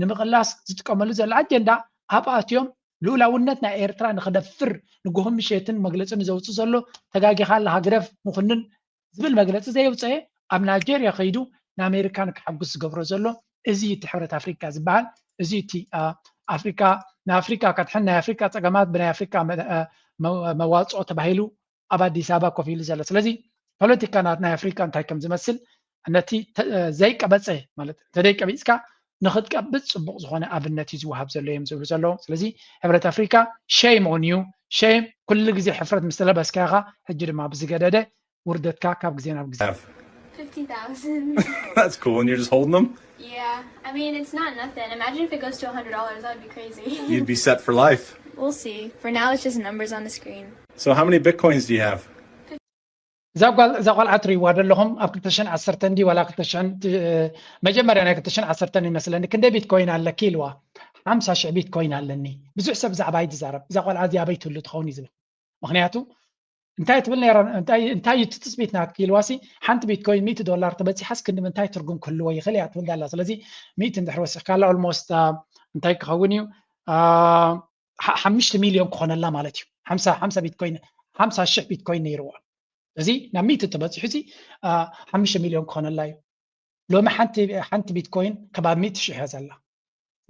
ንምቕላስ ዝጥቀመሉ ዘሎ ኣጀንዳ ኣብ ኣትዮም ልኡላውነት ናይ ኤርትራ ንክደፍር ንግሆን ምሸትን መግለፂ ንዘውፅእ ዘሎ ተጋጊኻ ኣለኻ ግደፍ ምኹንን ዝብል መግለፂ ዘየውፀአ ኣብ ናይጀርያ ከይዱ ንኣሜሪካ ንክሓጉስ ዝገብሮ ዘሎ እዚ እቲ ሕብረት ኣፍሪካ ዝበሃል እዚ እቲ ኣፍሪካ ንኣፍሪካ ከድሕን ናይ ኣፍሪካ ፀገማት ብናይ ኣፍሪካ መዋፅኦ ተባሂሉ ኣብ ኣዲስ ኣበባ ኮፍ ኢሉ ዘሎ። ስለዚ ፖለቲካ ናይ ኣፍሪካ እንታይ ከም ዝመስል ነቲ ዘይቀበፀ ማለት እንተዘይቀቢፅካ ንክትቀብፅ ፅቡቅ ዝኮነ ኣብነት እዩ ዝወሃብ ዘሎ እዮም ዝብሉ ዘለዉ። ስለዚ ሕብረት ኣፍሪካ shame on you shame ኩሉ ግዜ ሕፍረት ምስ ተለበስካ ኢኻ ሕጂ ድማ ብዝገደደ ውርደትካ ካብ ግዜ ናብ ግዜ That's cool. And you're just holding them? Yeah. I mean, it's not nothing. Imagine if it goes to a hundred dollars. That'd be crazy. You'd be set for life. We'll see. For now, it's just numbers on the screen. So, how many bitcoins do you have? እዛ ጓል እዛ ቆልዓ ትርእይዋ ዘለኹም ኣብ ክልተ ሽሕን ዓሰርተን ድዩ ዋላ ክልተ ሽሕን መጀመርያ ናይ ክልተ ሽሕን ዓሰርተን ይመስለኒ ክንደይ ቢትኮይን ኣለኪ ኢልዋ። ሓምሳ ሽሕ ቢትኮይን ኣለኒ። ብዙሕ ሰብ ብዛዕባ ይዛረብ። እዛ ቆልዓ እዚኣ ኣበይ ትህሉ ትኸውን እዩ ዝብል። ምክንያቱ እንታይ ትብል ነይራ እንታይ እዩ ትፅቢት ናትኪ ኢልዋሲ ሓንቲ ቢትኮይን ሚእቲ ዶላር ተበፂሓስ ክንዲ ምንታይ ትርጉም ክህልዎ ይኽእል እያ ትብል ኣላ። ስለዚ ሚእቲ እንድሕር ወሲኽካላ ኦልሞስት እንታይ ክኸውን እዩ ሓሙሽተ ሚልዮን ክኾነላ ማለት እዩ። ሓምሳ ሓምሳ ቢትኮይን ሓምሳ ሽሕ ቢትኮይን ነይርዋ። እዚ ናብ ሚእቲ ተበፂሑ እዚ ሓሙሽተ ሚልዮን ክኾነላ እዩ። ሎሚ ሓንቲ ሓንቲ ቢትኮይን ከባቢ ሚእቲ ሽሕ እያ ዘላ።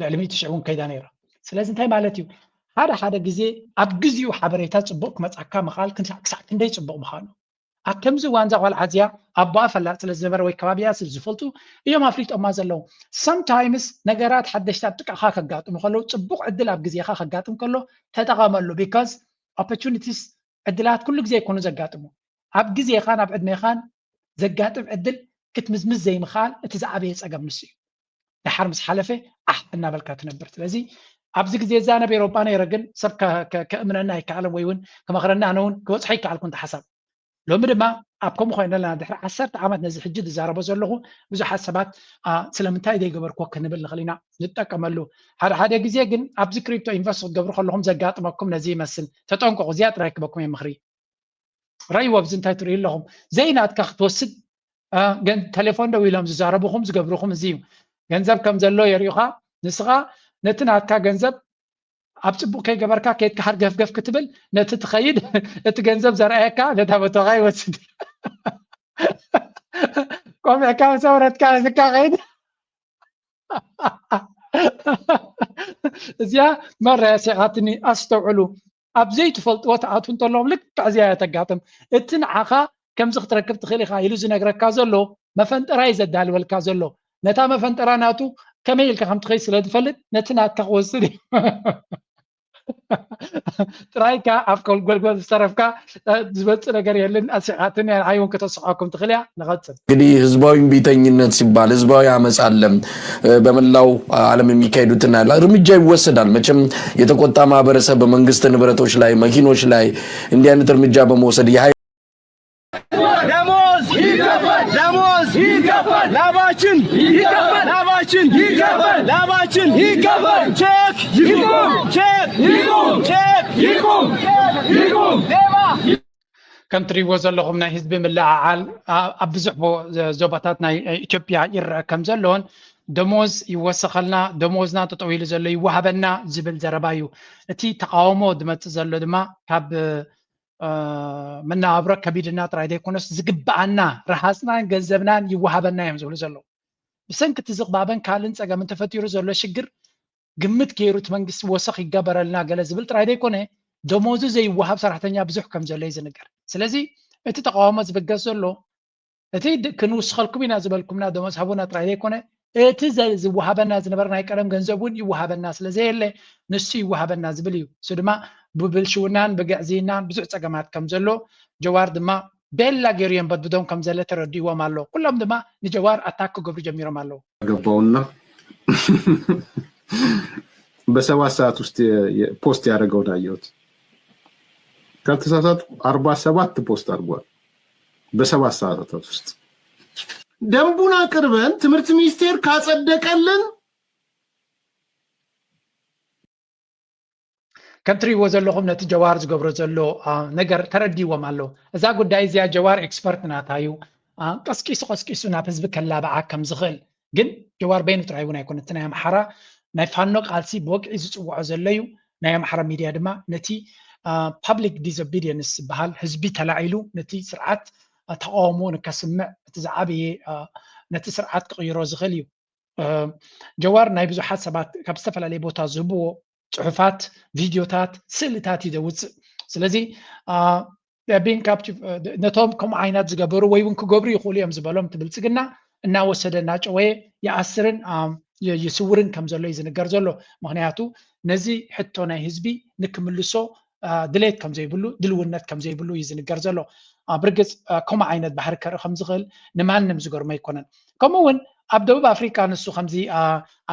ልዕሊ ሚእቲ ሽሕ እውን ከይዳ ነይራ። ስለዚ እንታይ ማለት እዩ? ሓደ ሓደ ግዜ ኣብ ግዚኡ ሓበሬታ ፅቡቕ ክመፃካ ምኽኣል ክሳዕ ክንደይ ፅቡቕ ምዃኑ ኣብ ከምዚ እዋን እዛ ቆልዓ እዚኣ ኣቦኣ ፈላጥ ስለ ዝነበረ ወይ ከባቢኣ ስለ ዝፈልጡ እዮም ኣፍሊጦማ ዘለዉ። Sometimes ነገራት ሓደሽቲ ኣብ ጥቃኻ ከጋጥሙ ከለዉ ፅቡቕ ዕድል ኣብ ግዜኻ ከጋጥም ከሎ ተጠቐመሉ because opportunities ዕድላት ኩሉ ግዜ ኣይኮኑ ዘጋጥሙ ኣብ ግዜኻን ኣብ ዕድሜኻን ዘጋጥም ዕድል ክትምዝምዝ ዘይምኽኣል እቲ ዝዓበየ ፀገም ንሱ እዩ። ደሓር ምስ ሓለፈ ዓሕ እናበልካ ትነብር። ስለዚ ኣብዚ ግዜ እዛ ናብ ኤሮጳ ነይረ ግን ሰብ ከእምነና ኣይከኣለን ወይ እውን ክመኽረኒ ኣነ እውን ክበፅሖ ኣይከኣልኩ እንተ ሓሳብ ሎሚ ድማ ኣብ ከምኡ ኮይነ ኣለና ድሕሪ ዓሰርተ ዓመት ነዚ ሕጂ ዝዛረቦ ዘለኹ ብዙሓት ሰባት ስለምንታይ ዘይገበርክዎ ክንብል ንኽእል ኢና ንጠቀመሉ ሓደ ሓደ ግዜ ግን ኣብዚ ክሪፕቶ ኢንቨስት ክትገብሩ ከለኹም ዘጋጥመኩም ነዚ ይመስል ተጠንቀቑ እዚኣ ጥራይ ክበኩም እየ ምኽሪ ረይዎ ኣብዚ እንታይ ትርእዩ ኣለኹም ዘይናትካ ክትወስድ ቴሌፎን ደው ኢሎም ዝዛረቡኹም ዝገብሩኹም እዚ እዩ ገንዘብ ከም ዘሎ የርእዩኻ ንስኻ ነቲ ናትካ ገንዘብ ኣብ ፅቡቅ ከይገበርካ ከይድካ ሓርገፍገፍ ክትብል ነቲ ትኸይድ እቲ ገንዘብ ዘርኣየካ ነታ ቦታኻ ይወስድ ቆሚዕካ ምስ ኣውረድካ ሒዝካ ከይድ እዚኣ መራ ያሲቓትኒ። ኣስተውዕሉ፣ ኣብ ዘይትፈልጥዎ ትኣትዉ እንተለኹም ልክዕ እዚኣ እያ ተጋጥም። እቲ ንዓኻ ከምዚ ክትረክብ ትኽእል ኢኻ ኢሉ ዝነግረካ ዘሎ መፈንጠራ እዩ ዘዳልወልካ ዘሎ። ነታ መፈንጠራ ናቱ ከመይ ኢልካ ከም ትኸይድ ስለ ዝፈልጥ ነቲ ናትካ ክወስድ እዩ። ጥራይካ ኣብ ጎልጎል ዝተረፍካ ዝመፅእ ነገር የለን። ኣሲቓትኒ፣ ንዓይ እውን ከተስሓኩም ትኽእል እያ። ንቐፅል። እንግዲህ ህዝባዊ እምቢተኝነት ሲባል ህዝባዊ ዓመፅ ኣለ። በመላው ዓለም የሚካሄዱትን እርምጃ ይወሰዳል። መቼም የተቆጣ ማህበረሰብ በመንግስት ንብረቶች ላይ፣ መኪኖች ላይ እንዲህ አይነት እርምጃ በመውሰድ የኃይል ደሞዝ ይከፈል! ደሞዝ ይከፈል! ላባችን ይከፈል! ላባችን ይከፈል! ላባችን ይከፈል! ቼክ ይቁም! ቼክ ይቁም! ቼክ ይቁም! ቼክ ይቁም! ሌባ! ከም ትሪእዎ ዘለኹም ናይ ህዝቢ ምልዕዓል ኣብ ብዙሕ ዞባታት ናይ ኢትዮጵያ ይረአ ከም ዘሎን ደሞዝ ይወሰኸልና፣ ደሞዝና ጠጠው ኢሉ ዘሎ ይወሃበና ዝብል ዘረባ እዩ። እቲ ተቃውሞ ዝመፅእ ዘሎ ድማ ካብ መነባብሮ ከቢድና ጥራይ ዘይኮነስ ዝግበኣና ረሃፅናን ገንዘብናን ይወሃበና እዮም ዝብሉ ዘለዉ። ብሰንኪ እቲ ዝቕባበን ካልእን ፀገምን ተፈጢሩ ዘሎ ሽግር ግምት ገይሩ እቲ መንግስቲ ወሰኽ ይገበረልና ገለ ዝብል ጥራይ ዘይኮነ ደሞዙ ዘይወሃብ ሰራሕተኛ ብዙሕ ከም ዘሎ እዩ ዝንገር። ስለዚ እቲ ተቃውሞ ዝብገስ ዘሎ እቲ ክንውስኸልኩም ኢና ዝበልኩምና ደሞዝ ሃቡና ጥራይ ዘይኮነ እቲ ዝወሃበና ዝነበረ ናይ ቀደም ገንዘብ እውን ይወሃበና ስለ ዘየለ ንሱ ይወሃበና ዝብል እዩ። እሱ ድማ ብብልሽውናን ብግዕዝይናን ብዙሕ ፀገማት ከም ዘሎ ጀዋር ድማ ቤላ ገይሩ የንበድብዶም ከም ዘለ ተረዲእዎም ኣሎ። ኩሎም ድማ ንጀዋር ኣታክ ክገብሩ ጀሚሮም ኣለዉ። ገባውና በሰባት ሰዓት ውስጥ ፖስት ያደረገውን አየሁት። ካልተሳሳትኩ አርባ ሰባት ፖስት አድርጓል በሰባት ሰዓታት ውስጥ። ደንቡን አቅርበን ትምህርት ሚኒስቴር ካጸደቀልን ከም ትሪእዎ ዘለኹም ነቲ ጀዋር ዝገብሮ ዘሎ ነገር ተረዲዎም ኣለዉ። እዛ ጉዳይ እዚኣ ጀዋር ኤክስፐርት ናታ እዩ። ቀስቂሱ ቀስቂሱ ናብ ህዝቢ ከላብዓ ከም ዝኽእል ግን ጀዋር በይኑ ጥራይ እውን ኣይኮነ። እቲ ናይ ኣምሓራ ናይ ፋኖ ቃልሲ ብወግዒ ዝፅውዖ ዘሎ እዩ። ናይ ኣምሓራ ሚድያ ድማ ነቲ ፓብሊክ ዲስኦቢዲየንስ ዝበሃል ህዝቢ ተላዒሉ ነቲ ስርዓት ተቃውሞ ንከስምዕ እቲ ዝዓበየ ነቲ ስርዓት ክቕይሮ ዝኽእል እዩ። ጀዋር ናይ ብዙሓት ሰባት ካብ ዝተፈላለየ ቦታ ዝህብዎ ፅሑፋት፣ ቪድዮታት፣ ስእልታት እዩ ዘውፅእ። ስለዚ ቢን ካፕቲቭ ነቶም ከምኡ ዓይነት ዝገበሩ ወይ እውን ክገብሩ ይኽእሉ እዮም ዝበሎም እቲ ብልፅግና እናወሰደ እናጨወየ ይኣስርን ይስውርን ከም ዘሎ እዩ ዝንገር ዘሎ። ምክንያቱ ነዚ ሕቶ ናይ ህዝቢ ንክምልሶ ድሌት ከም ዘይብሉ ድልውነት ከም ዘይብሉ እዩ ዝንገር ዘሎ። ብርግፅ ከምኡ ዓይነት ባህሪ ከርኢ ከም ዝኽእል ንማንም ዝገርሞ ኣይኮነን። ከምኡ እውን ኣብ ደቡብ ኣፍሪካ ንሱ ከምዚ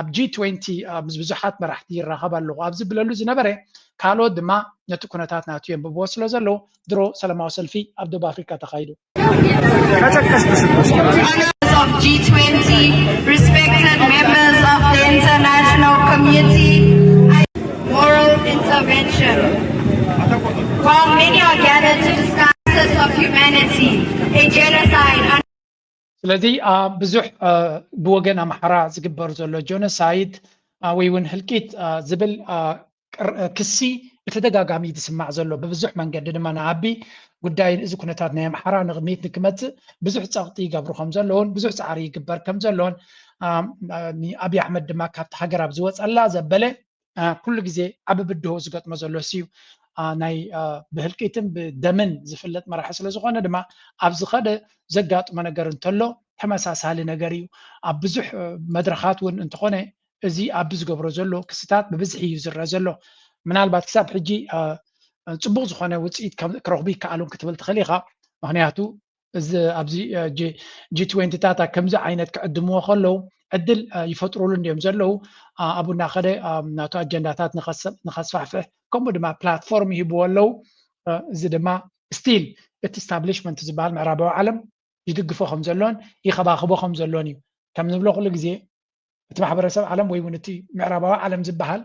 ኣብ ጂ ትዌንቲ ምስ ብዙሓት መራሕቲ ይራኸብ ኣለኹ ኣብ ዝብለሉ ዝነበረ ካልኦት ድማ ነቲ ኩነታት ናቱ የንብብዎ ስለ ዘለዉ ድሮ ሰላማዊ ሰልፊ ኣብ ደቡብ ኣፍሪካ ተኻይዱ። Of G twenty, respected members of the international community, moral intervention. While many are gathered to discuss of humanity, a genocide. ስለዚ ብዙሕ ብወገን ኣምሓራ ዝግበር ዘሎ ጀኖሳይድ ወይ እውን ህልቂት ዝብል ክሲ ብተደጋጋሚ ዝስማዕ ዘሎ ብብዙሕ መንገዲ ድማ ንኣቢ ጉዳይ እዚ ኩነታት ናይ ኣምሓራ ንቕድሚት ንክመፅእ ብዙሕ ፀቕጢ ይገብሩ ከም ዘለውን ብዙሕ ፃዕሪ ይግበር ከም ዘለውን ኣብይ ኣሕመድ ድማ ካብቲ ሃገር ኣብ ዝወፀላ ዘበለ ኩሉ ግዜ ዓቢ ብድሆ ዝገጥሞ ዘሎ እሱ እዩ። ናይ ብህልቂትን ብደምን ዝፍለጥ መራሒ ስለ ዝኾነ ድማ ኣብ ዝኸደ ዘጋጥሞ ነገር እንተሎ ተመሳሳሊ ነገር እዩ። ኣብ ብዙሕ መድረኻት እውን እንተኾነ እዚ ኣብ ዝገብሮ ዘሎ ክስታት ብብዝሒ እዩ ዝረአ ዘሎ። ምናልባት ክሳብ ሕጂ ፅቡቕ ዝኾነ ውፅኢት ክረኽቡ ይከኣሉን ክትብል ትኽእል ኢኻ። ምክንያቱ እዚ ኣብዚ ጂ ትዌንቲታት ከምዚ ዓይነት ክዕድምዎ ከለዉ ዕድል ይፈጥሩሉ እንዲዮም ዘለዉ። ኣብኡ እናኸደ ናቱ ኣጀንዳታት ንኸስፋሕፍሕ ከምኡ ድማ ፕላትፎርም ይህብዎ ኣለዉ። እዚ ድማ ስቲል እቲ ስታብሊሽመንት ዝበሃል ምዕራባዊ ዓለም ይድግፎ ከም ዘሎን ይኸባኽቦ ከም ዘሎን እዩ። ከም ንብሎ ኩሉ ግዜ እቲ ማሕበረሰብ ዓለም ወይ እውን እቲ ምዕራባዊ ዓለም ዝበሃል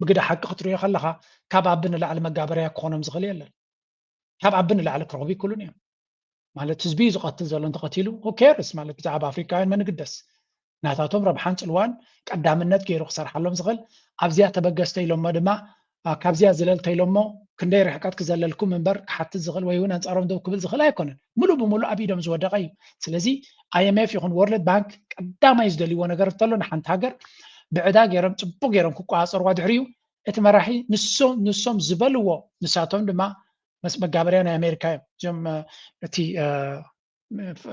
ብግደ ሓቂ ክትሪኦ ከለኻ ካብ ኣቢ ንላዕሊ መጋበርያ ክኾኖም ዝኽእል የለን። ካብ ኣቢ ንላዕሊ ክረኽቡ ይክእሉን እዮም። ማለት ህዝቢ እዩ ዝቐትል ዘሎ እንተቐቲሉ ሁ ኬርስ ማለት ብዛዕባ ኣፍሪካውያን መን ግደስ ናታቶም ረብሓን ፅልዋን ቀዳምነት ገይሩ ክሰርሓሎም ዝኽእል ኣብዚኣ ተበገስ ተይሎሞ ድማ ካብዚኣ ዝለል ተይሎሞ ክንደይ ርሕቀት ክዘለልኩም እምበር ክሓትት ዝኽእል ወይ እውን ኣንፃሮም ደው ክብል ዝኽእል ኣይኮነን። ሙሉ ብሙሉ ኣብ ኢዶም ዝወደቀ እዩ። ስለዚ ኣይኤምኤፍ ይኹን ወርልድ ባንክ ቀዳማይ ዝደልይዎ ነገር እንተሎ ንሓንቲ ሃገር ብዕዳ ገይሮም ፅቡቅ ገይሮም ክቆፃፀርዋ ድሕሪኡ እቲ መራሒ ንሶም ንሶም ዝበልዎ ንሳቶም ድማ መስ መጋበርያ ናይ ኣሜሪካ እዮም። እዞም እቲ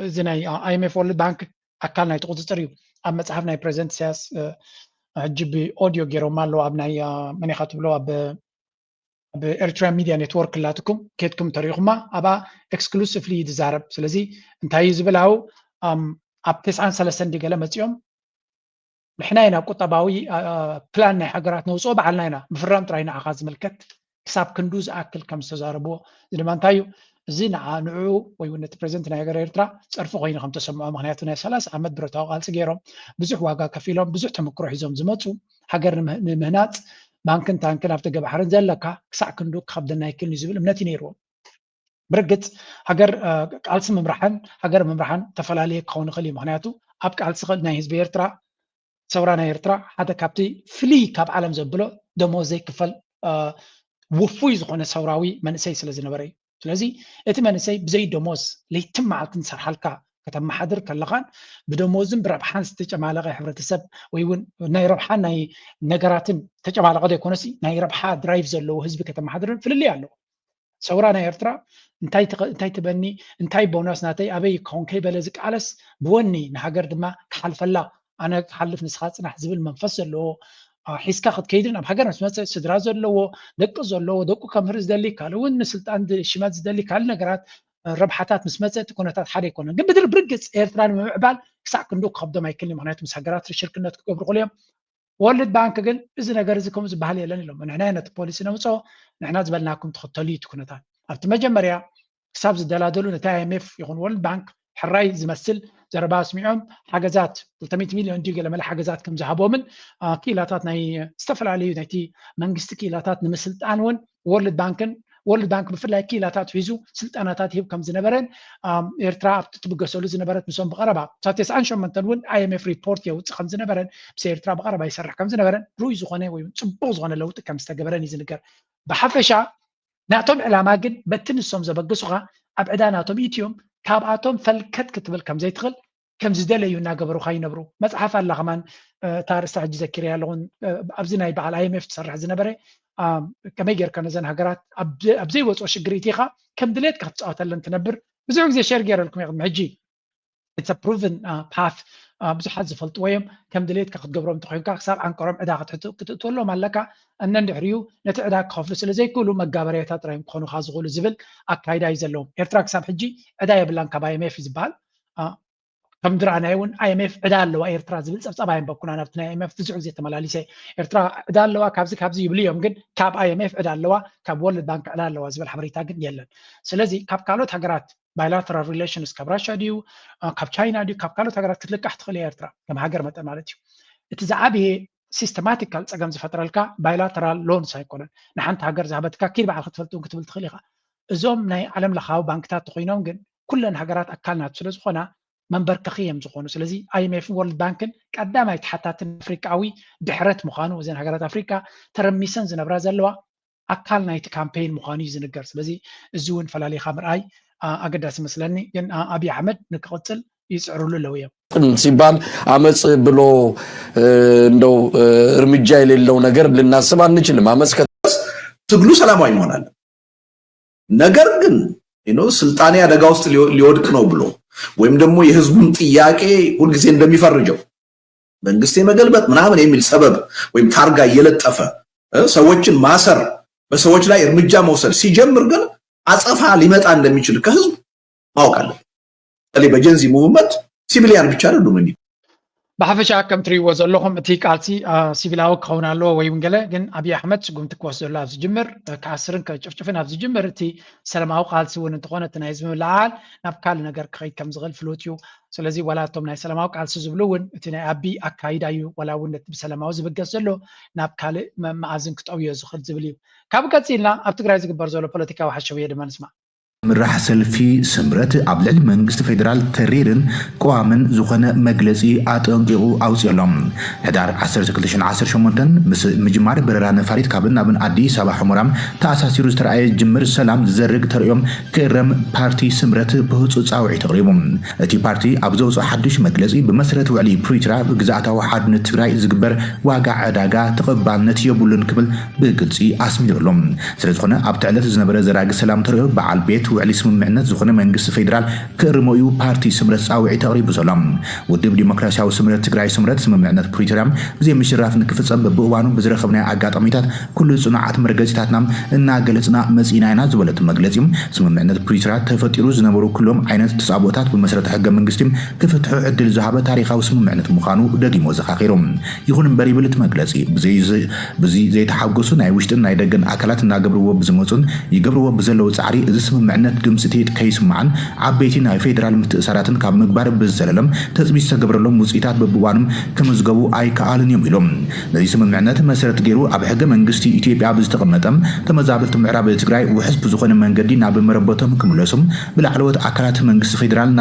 እዚ ናይ ኣይኤምኤፍ ወርልድ ባንክ ኣካል ናይ ቁፅፅር እዩ። ኣብ መፅሓፍ ናይ ፕሬዚደንት ኢሳያስ ሕጂ ብኦዲዮ ገይሮም ኣለዉ ኣብ ናይ መኒኻ ትብሎ ኣብ ኣብ ኤርትራ ሚድያ ኔትወርክ ላትኩም ኬድኩም ተሪኹማ ኣብኣ ኤክስክሉሲቭሊ ዝዛረብ። ስለዚ እንታይ እዩ ዝብል ኣብኡ ኣብ ተስዓን ሰለስተን ድገለ መፂኦም ንሕና ኢና ቁጠባዊ ፕላን ናይ ሃገራት ነውፅኦ ባዕልና ኢና ምፍራም ጥራይ ንዓኻ ዝምልከት ክሳብ ክንዱ ዝኣክል ከም ዝተዛረብዎ እዚ ድማ እንታይ እዩ እዚ ንዓ ንዕኡ ወይ እውን ነቲ ፕሬዚደንት ናይ ሃገር ኤርትራ ፀርፊ ኮይኑ ከም ተሰምዖ ምክንያቱ ናይ ሰላሳ ዓመት ብረታዊ ቃልፂ ገይሮም ብዙሕ ዋጋ ከፊሎም ብዙሕ ተመክሮ ሒዞም ዝመፁ ሃገር ንምህናፅ ባንክን ታንክን ኣብ ደገ ባሕርን ዘለካ ክሳዕ ክንዱ ክኸብደና ይክእል እዩ ዝብል እምነት እዩ ነይርዎም። ብርግፅ ሃገር ቃልሲ ምምራሕን ሃገር ምምራሕን ተፈላለየ ክኸውን ይኽእል እዩ። ምክንያቱ ኣብ ቃልሲ ናይ ህዝቢ ኤርትራ ሰውራ ናይ ኤርትራ ሓደ ካብቲ ፍልይ ካብ ዓለም ዘብሎ ደሞዝ ዘይክፈል ውፉይ ዝኾነ ሰውራዊ መንእሰይ ስለ ዝነበረ እዩ። ስለዚ እቲ መንእሰይ ብዘይ ደሞዝ ለይትን መዓልትን ዝሰርሓልካ ከተመሓድር ከለኻን ብደሞዝን ብረብሓን ዝተጨማለቐ ሕብረተሰብ ወይ እውን ናይ ረብሓን ናይ ነገራትን ተጨማለቐ ዘይኮነሲ ናይ ረብሓ ድራይቭ ዘለዎ ህዝቢ ከተመሓድርን ፍልልይ ኣለዎ። ሰውራ ናይ ኤርትራ እንታይ ትበኒ እንታይ ቦናስ ናተይ ኣበይ ይከውን ከይበለ ዝቃለስ ብወኒ ንሃገር ድማ ክሓልፈላ ኣነ ክሓልፍ ንስኻ ፅናሕ ዝብል መንፈስ ዘለዎ ሒዝካ ክትከይድን ኣብ ሃገር ምስ መፀ ስድራ ዘለዎ ደቂ ዘለዎ ደቁ ከምህር ዝደሊ ካልእ እውን ንስልጣን ሽመት ዝደሊ ካልእ ነገራት ረብሓታት ምስ መፀ እቲ ኩነታት ሓደ ኣይኮነን። ግን ብድር ብርግፅ ኤርትራ ንምምዕባል ክሳዕ ክንዱ ክኸብዶም ኣይክልን ምክንያቱ ምስ ሃገራት ሽርክነት ክገብሩ ክእሉ እዮም። ወርልድ ባንክ ግን እዚ ነገር እዚ ከምኡ ዝበሃል የለን ኢሎም። ንሕና ነቲ ፖሊሲ ነምፅኦ ንሕና ዝበልናኩም ትኽተሉ እዩ እቲ ኩነታት። ኣብቲ መጀመርያ ክሳብ ዝደላደሉ ነቲ ኣይኤምኤፍ ይኹን ወርልድ ባንክ ሕራይ ዝመስል ዘረባ ኣስሚዖም ሓገዛት ክልተ ሚእቲ ሚልዮን ድዩ ገለ መለ ሓገዛት ከም ዝሃቦምን ክኢላታት ናይ ዝተፈላለዩ ናይቲ መንግስቲ ክኢላታት ንምስልጣን እውን ወርልድ ባንክን ወርልድ ባንክ ብፍላይ ክኢላታት ሒዙ ስልጠናታት ይህብ ከም ዝነበረን ኤርትራ ኣብቲ ትብገሰሉ ዝነበረት ንሶም ብቐረባ ሳብ ተስዓን ሸሞንተን እውን ኣይኤምኤፍ ሪፖርት የውፅእ ከም ዝነበረን ምስ ኤርትራ ብቐረባ ይሰርሕ ከም ዝነበረን ርኡይ ዝኾነ ወይ ፅቡቕ ዝኾነ ለውጢ ከም ዝተገበረን እዩ ዝንገር። ብሓፈሻ ናቶም ዕላማ ግን በቲ ንሶም ዘበግሱኻ ኣብ ዕዳ ናቶም ኢትዮም ካብኣቶም ፈልከት ክትብል ከም ዘይትኽእል ከም ዝደለዩ እናገበሩኻ ይነብሩ። መፅሓፍ ኣላ ከማን እታ ኣርእስታ ሕጂ ዘኪረያ ኣለኹን ኣብዚ ናይ በዓል ኣይኤምኤፍ ትሰርሕ ዝነበረ ከመይ ጌርካ ነዘን ሃገራት ኣብ ዘይወፅኦ ሽግር ኢቲኻ ከም ድሌትካ ክትፃወተለን ትነብር ብዙሕ ግዜ ሸር ገይረልኩም እየ ቅድሚ ሕጂ it's a proven path ብዙሓት ዝፈልጥዎ እዮም ከም ድሌትካ ክትገብሮም እንተኮይንካ ክሳብ ዓንቀሮም ዕዳ ክትእትወሎም ኣለካ እነ እንድሕሪኡ ነቲ ዕዳ ክኸፍሉ ስለ ዘይክእሉ መጋበርያታት ጥራዮም ክኾኑካ ዝኽእሉ ዝብል ኣካይዳ እዩ ዘለዎም ኤርትራ ክሳብ ሕጂ ዕዳ የብላን ካብ ኣይኤምኤፍ እዩ ዝበሃል ከም ዝረኣናዮ እውን ኣይኤምኤፍ ዕዳ ኣለዋ ኤርትራ ዝብል ፀብፃብ ኣየንበብኩና ናብቲ ናይ ኣይኤምኤፍ ብዙሕ ግዜ ተመላሊሰ ኤርትራ ዕዳ ኣለዋ ካብዚ ካብዚ ይብሉ እዮም ግን ካብ ኣይኤምኤፍ ዕዳ ኣለዋ ካብ ወርልድ ባንክ ዕዳ ኣለዋ ዝብል ሓበሬታ ግን የለን ስለዚ ካብ ካልኦት ሃገራት bilateral relations ካብ ራሽያ ድዩ ካብ ቻይና ድዩ ካብ ካልኦት ሃገራት ክትልቃሕ ትኽእል እያ ኤርትራ ከም ሃገር መጠን ማለት እዩ እቲ ዝዓበየ systematical ፀገም ዝፈጥረልካ bilateral loans ኣይኮነን ንሓንቲ ሃገር ዝሃበትካ ኪድ በዓል ክትፈልጥ ክትብል ትኽእል ኢኻ እዞም ናይ ዓለም ለኻዊ ባንክታት ተኮይኖም ግን ኩለን ሃገራት ኣካል ናቱ ስለ ዝኾና መንበርከኺ እዮም ዝኾኑ ስለዚ ኣይኤምኤፍን ወርልድ ባንክን ቀዳማይ ተሓታትን ኣፍሪቃዊ ድሕረት ምዃኑ እዘን ሃገራት ኣፍሪቃ ተረሚሰን ዝነብራ ዘለዋ ኣካል ናይቲ ካምፔይን ምዃኑ እዩ ዝንገር ስለዚ እዚ እውን ፈላሊኻ ምርኣይ ኣገዳሲ መስለኒ ግን ኣብይ ኣሕመድ ንክቕፅል ይፅዕርሉ ኣለዉ እዮም ሲባል አመፅ ብሎ እንደው እርምጃ የሌለው ነገር ልናስብ አንችልም። አመፅ ትግሉ ሰላማዊ መሆን አለ። ነገር ግን ስልጣኔ አደጋ ውስጥ ሊወድቅ ነው ብሎ ወይም ደግሞ የህዝቡን ጥያቄ ሁልጊዜ እንደሚፈርጀው መንግስት የመገልበጥ ምናምን የሚል ሰበብ ወይም ታርጋ እየለጠፈ ሰዎችን ማሰር በሰዎች ላይ እርምጃ መውሰድ ሲጀምር ግን አጸፋ ሊመጣ እንደሚችል ከህዝብ ማወቅ አለ። በተለይ በጀንዚ ሙቭመንት ሲቪሊያን ብቻ አይደሉም እንዲ ብሓፈሻ ከም ትሪእዎ ዘለኹም እቲ ቃልሲ ሲቪላዊ ክኸውን ኣለዎ ወይ እውን ገለ ግን ኣብይ ኣሕመድ ስጉምቲ ክወስደሉ ኣብ ዝጅምር ክኣስርን ክጭፍጭፍን ኣብ ዝጅምር እቲ ሰላማዊ ቃልሲ እውን እንተኾነ እቲ ናይ ህዝቢ ምልዓል ናብ ካልእ ነገር ክኸይድ ከም ዝኽእል ፍሉጥ እዩ ስለዚ ዋላ እቶም ናይ ሰላማዊ ቃልሲ ዝብሉ እውን እቲ ናይ ኣቢ ኣካይዳ እዩ ዋላ እውን ነቲ ብሰላማዊ ዝብገስ ዘሎ ናብ ካልእ መኣዝን ክጠውዮ ዝኽእል ዝብል እዩ ካብ ቀፂልና ኣብ ትግራይ ዝግበር ዘሎ ፖለቲካዊ ሓሸውየ ድማ ንስማዕ ምራሕ ሰልፊ ስምረት ኣብ ልዕሊ መንግስቲ ፌደራል ተሪርን ቀዋምን ዝኾነ መግለጺ ኣጠንቂቑ ኣውጺኡ ኣሎ። ሕዳር ዓሰርተ ክልተ ሽሕን ዓሰርተ ሸሞንተን ምስ ምጅማር በረራ ነፋሪት ካብን ናብን ኣዲስ ኣበባ ሑመራ ተኣሳሲሩ ዝተረኣየ ጅምር ሰላም ዝዘርግ ተርእዮም ክእረም ፓርቲ ስምረት ብህጹጽ ጻውዒት ኣቕሪቡ። እቲ ፓርቲ ኣብ ዘውፅኦ ሓዱሽ መግለፂ ብመሰረት ውዕሊ ፕሪቶርያ ግዝኣታዊ ሓድነት ትግራይ ዝግበር ዋጋ ዕዳጋ ተቐባልነት የብሉን ክብል ብግልፂ ኣስሚሩ ኣሎ። ስለዝኾነ ኣብቲ ዕለት ዝነበረ ዘራጊ ሰላም ተርእዮ በዓል ቤት ውዕሊ ስምምዕነት ዝኾነ መንግስቲ ፌዴራል ክእርሞ እዩ ፓርቲ ስምረት ፃውዒት ኣቕሪቡ ዘሎ። ውድብ ዲሞክራሲያዊ ስምረት ትግራይ ስምረት ስምምዕነት ፕሪቶርያ ብዘይምሽራፍ ንክፍፀም በብእዋኑ ብዝረኸብናዮ ኣጋጣሚታት ኩሉ ፅኑዓት መርገፂታትና እናገለፅና መፂና ኢና ዝበለቱ መግለፂ ስምምዕነት ፕሪቶርያ ተፈጢሩ ዝነበሩ ኩሎም ዓይነት ተፃብኦታት ብመሰረት ሕገ መንግስቲ ክፍትሑ ዕድል ዝሃበ ታሪኻዊ ስምምዕነት ምዃኑ ደጊሞ ዘኻኺሩ። ይኹን እምበር ይብል እቲ መግለፂ ብዘይ ብዚ ዘይተሓጎሱ ናይ ውሽጥን ናይ ደገን ኣካላት እናገብርዎ ብዝመፁን ይገብርዎ ብዘለዉ ፃዕሪ እዚ ስምምዕነት ድምፂ ትሂድ ከይስማዕን ዓበይቲ ናይ ፌዴራል ምትእሳራትን ካብ ምግባር ብዝዘለለም ተፅቢት ዝተገብረሎም ውፅኢታት በብእዋኖም ክምዝገቡ ኣይከኣልን እዮም ኢሎም። ነዚ ስምምዕነት መሰረት ገይሩ ኣብ ሕገ መንግስቲ ኢትዮጵያ ብዝተቐመጠም ተመዛበልቲ ምዕራብ ትግራይ ውሕስ ብዝኾነ መንገዲ ናብ መረበቶም ክምለሱም ብላዕለዎት ኣካላት መንግስቲ ፌዴራል እና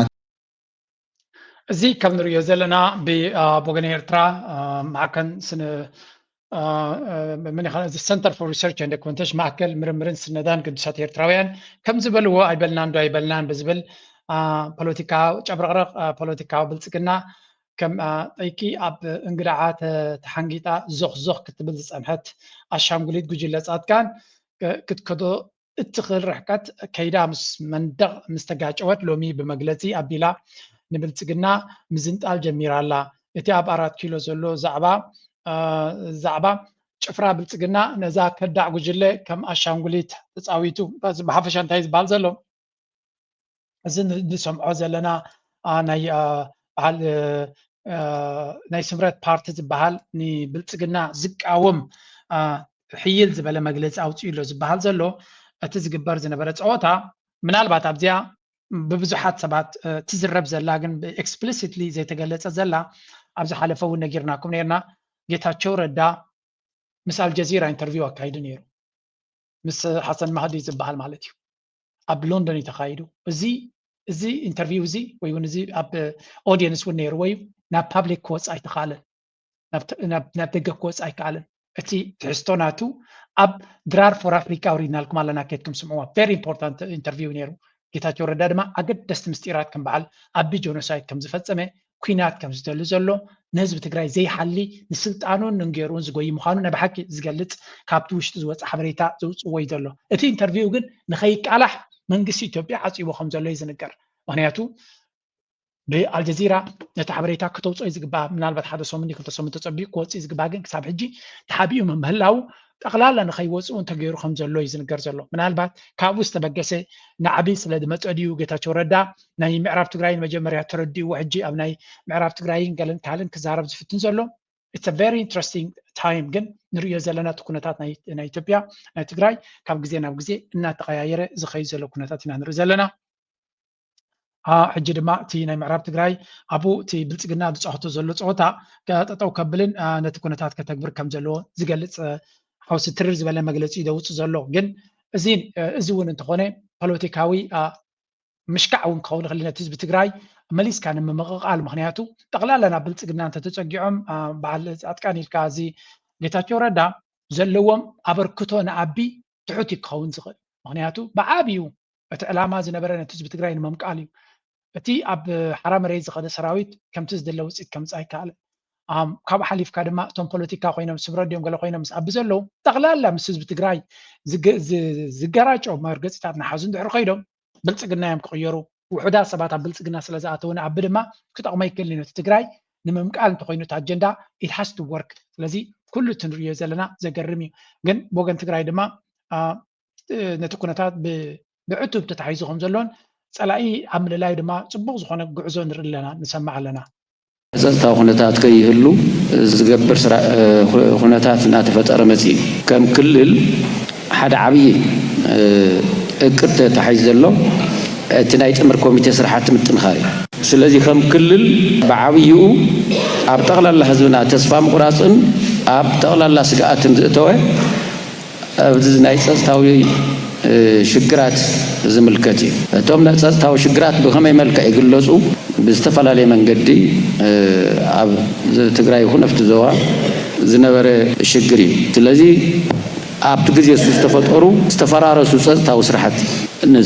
እዚ ከም ንሪኦ ዘለና ብወገን ኤርትራ ማዕከን ስነ Center for Research and Documentation ማእከል ምርምርን ስነዳን ግዱሳት ኤርትራውያን ከም ዝበልዎ ኣይበልናን ዶ ኣይበልናን ብዝብል ፖለቲካዊ ጨብረቕረቕ ፖለቲካዊ ብልፅግና ከም ጠይቂ ኣብ እንግዳዓ ተሓንጊጣ ዞኽ ዞኽ ክትብል ዝፀንሐት ኣሻንጉሊት ጉጅለ ፃድቃን ክትከዶ እትኽእል ርሕቀት ከይዳ ምስ መንደቕ ምስ ተጋጨወት ሎሚ ብመግለፂ ኣቢላ ንብልፅግና ምዝንጣል ጀሚራ ኣላ። እቲ ኣብ ኣራት ኪሎ ዘሎ ዛዕባ ዛዕባ ጭፍራ ብልፅግና ነዛ ከዳዕ ጉጅለ ከም ኣሻንጉሊት ተፃዊቱ ብሓፈሻ እንታይ ዝበሃል ዘሎ እዚ ንሰምዖ ዘለና ናይ በዓል ናይ ስምረት ፓርቲ ዝበሃል ንብልፅግና ዝቃወም ሕይል ዝበለ መግለፂ ኣውፅኡ ኣሎ ዝበሃል ዘሎ እቲ ዝግበር ዝነበረ ፀወታ ምናልባት ኣብዚኣ ብብዙሓት ሰባት ትዝረብ ዘላ ግን explicitly ዘይተገለፀ ዘላ ኣብ ዝሓለፈ እውን ነጊርናኩም ነርና ጌታቸው ረዳ ምስ ኣልጀዚራ interview ኣካይዱ ነይሩ ምስ ሓሰን ማህዲ ዝበሃል ማለት እዩ ኣብ ሎንዶን እዩ ተኻይዱ እዚ እዚ interview እዚ ወይ እውን እዚ ኣብ audience እውን ነይርዎ እዩ ናብ public ክወፅእ ኣይተኻለን ናብ ደገ ክወፅእ ኣይከኣለን እቲ ትሕዝቶ ናቱ ኣብ ድራር for Africa ኣውሪድናልኩም ኣለና ከድኩም ስምዕዋ very important interview ነይሩ ጌታቸው ረዳ ድማ ኣገደስቲ ምስጢራት ከም በዓል ኣቢ genocide ከም ዝፈፀመ ኲናት ከም ዝደሊ ዘሎ ንህዝቢ ትግራይ ዘይሓሊ ንስልጣኑን ንንጌሩን ዝጎይ ምዃኑ ናይ ብሓቂ ዝገልፅ ካብቲ ውሽጢ ዝወፀ ሓበሬታ ዘውፅዎ እዩ ዘሎ እቲ interview ግን ንኸይቃላሕ መንግስቲ ኢትዮጵያ ዓፂዎ ከም ዘሎ እዩ ዝንገር ምክንያቱ ብኣልጀዚራ ነቲ ሓበሬታ ክተውፅኦ እዩ ዝግባእ ምናልባት ሓደ ሰሙን ክልተ ሰሙን ተፀቢኡ ክወፅእ እዩ ዝግባእ ግን ክሳብ ሕጂ ተሓቢኡ ምህላው ጠቕላላ ንኸይወፅኡ እንተገይሩ ከም ዘሎ እዩ ዝንገር ዘሎ ምናልባት ካብኡ ዝተበገሰ ናዕቢ ስለ ዝመፀ ድዩ ጌታቸው ረዳ ናይ ምዕራብ ትግራይ ንመጀመርያ ተረዲእዎ ሕጂ ኣብ ናይ ምዕራብ ትግራይን ገለን ካልእን ክዛረብ ዝፍትን ዘሎ it's very interesting time ግን ንሪኦ ዘለና እቲ ኩነታት ናይ ኢትዮጵያ ናይ ትግራይ ካብ ግዜ ናብ ግዜ እናተቀያየረ ዝኸይድ ዘሎ ኩነታት ኢና ንርኢ ዘለና ሕጂ ድማ እቲ ናይ ምዕራብ ትግራይ ኣብኡ እቲ ብልፅግና ዝፃወቶ ዘሎ ፀወታ ጠጠው ከብልን ነቲ ኩነታት ከተግብር ከም ዘለዎ ዝገልፅ ሓውሲ ትርር ዝበለ መግለፂ ደውፅ ዘሎ ግን እዚ እዚ እውን እንተኾነ ፖለቲካዊ ምሽካዕ እውን ክኸውን ይኽእል ነቲ ህዝቢ ትግራይ መሊስካ ንምምቕቓል ምክንያቱ ጠቕላላ ናብ ብልፅግና እንተተፀጊዖም በዓል ፃጥቃን ኢልካ እዚ ጌታቸው ረዳ ዘለዎም ኣበርክቶ ንኣቢ ትሑት እዩ ክኸውን ዝኽእል ምክንያቱ ብዓብዩ እቲ ዕላማ ዝነበረ ነቲ ህዝቢ ትግራይ ንምምቃል እዩ እቲ ኣብ ሓራ መሬት ዝኸደ ሰራዊት ከምቲ ዝደለ ውፅኢት ከምፅእ ኣይከኣለን ካብኡ ሓሊፍካ ድማ እቶም ፖለቲካ ኮይኖም ስምረት ድዮም ገለ ኮይኖም ምስ ኣቢ ዘለዉ ጠቕላላ ምስ ህዝቢ ትግራይ ዝገራጨው መርገፂታት ንሓዙ እንድሕር ከይዶም ብልፅግና እዮም ክቕየሩ ውሑዳት ሰባት ኣብ ብልፅግና ስለ ዝኣተዉ ንኣቢ ድማ ክጠቕሞ ይክእል ነቲ ትግራይ ንምምቃል እንተኮይኑ እቲ ኣጀንዳ it has to work ስለዚ ኩሉ እቲ ንሪዮ ዘለና ዘገርም እዩ ግን ብወገን ትግራይ ድማ ነቲ ኩነታት ብዕቱብ ተታሒዙ ከም ዘሎን ፀላኢ ኣብ ምልላይ ድማ ፅቡቅ ዝኾነ ጉዕዞ ንርኢ ኣለና ንሰምዕ ኣለና ጸጥታዊ ኩነታት ከይህሉ ዝገብር ኩነታት እናተፈጠረ መጺኡ እዩ። ከም ክልል ሓደ ዓብዪ እቅድ ተታሒዙ ዘሎ እቲ ናይ ጥምር ኮሚቴ ስራሓት ምጥንኻር እዩ። ስለዚ ከም ክልል ብዓብይኡ ኣብ ጠቕላላ ህዝብና ተስፋ ምቑራፅን ኣብ ጠቕላላ ስግኣትን ዝእተወ ኣብዚ ናይ ፀጥታዊ ሽግራት ዝምልከት እዩ። እቶም ጸጥታዊ ሽግራት ብኸመይ መልክዕ ይግለጹ? ብዝተፈላለየ መንገዲ ኣብ ትግራይ ይኹን ኣብቲ ዞባ ዝነበረ ሽግር እዩ። ስለዚ ኣብቲ ግዜ እሱ ዝተፈጠሩ ዝተፈራረሱ ጸጥታዊ ስራሕቲ፣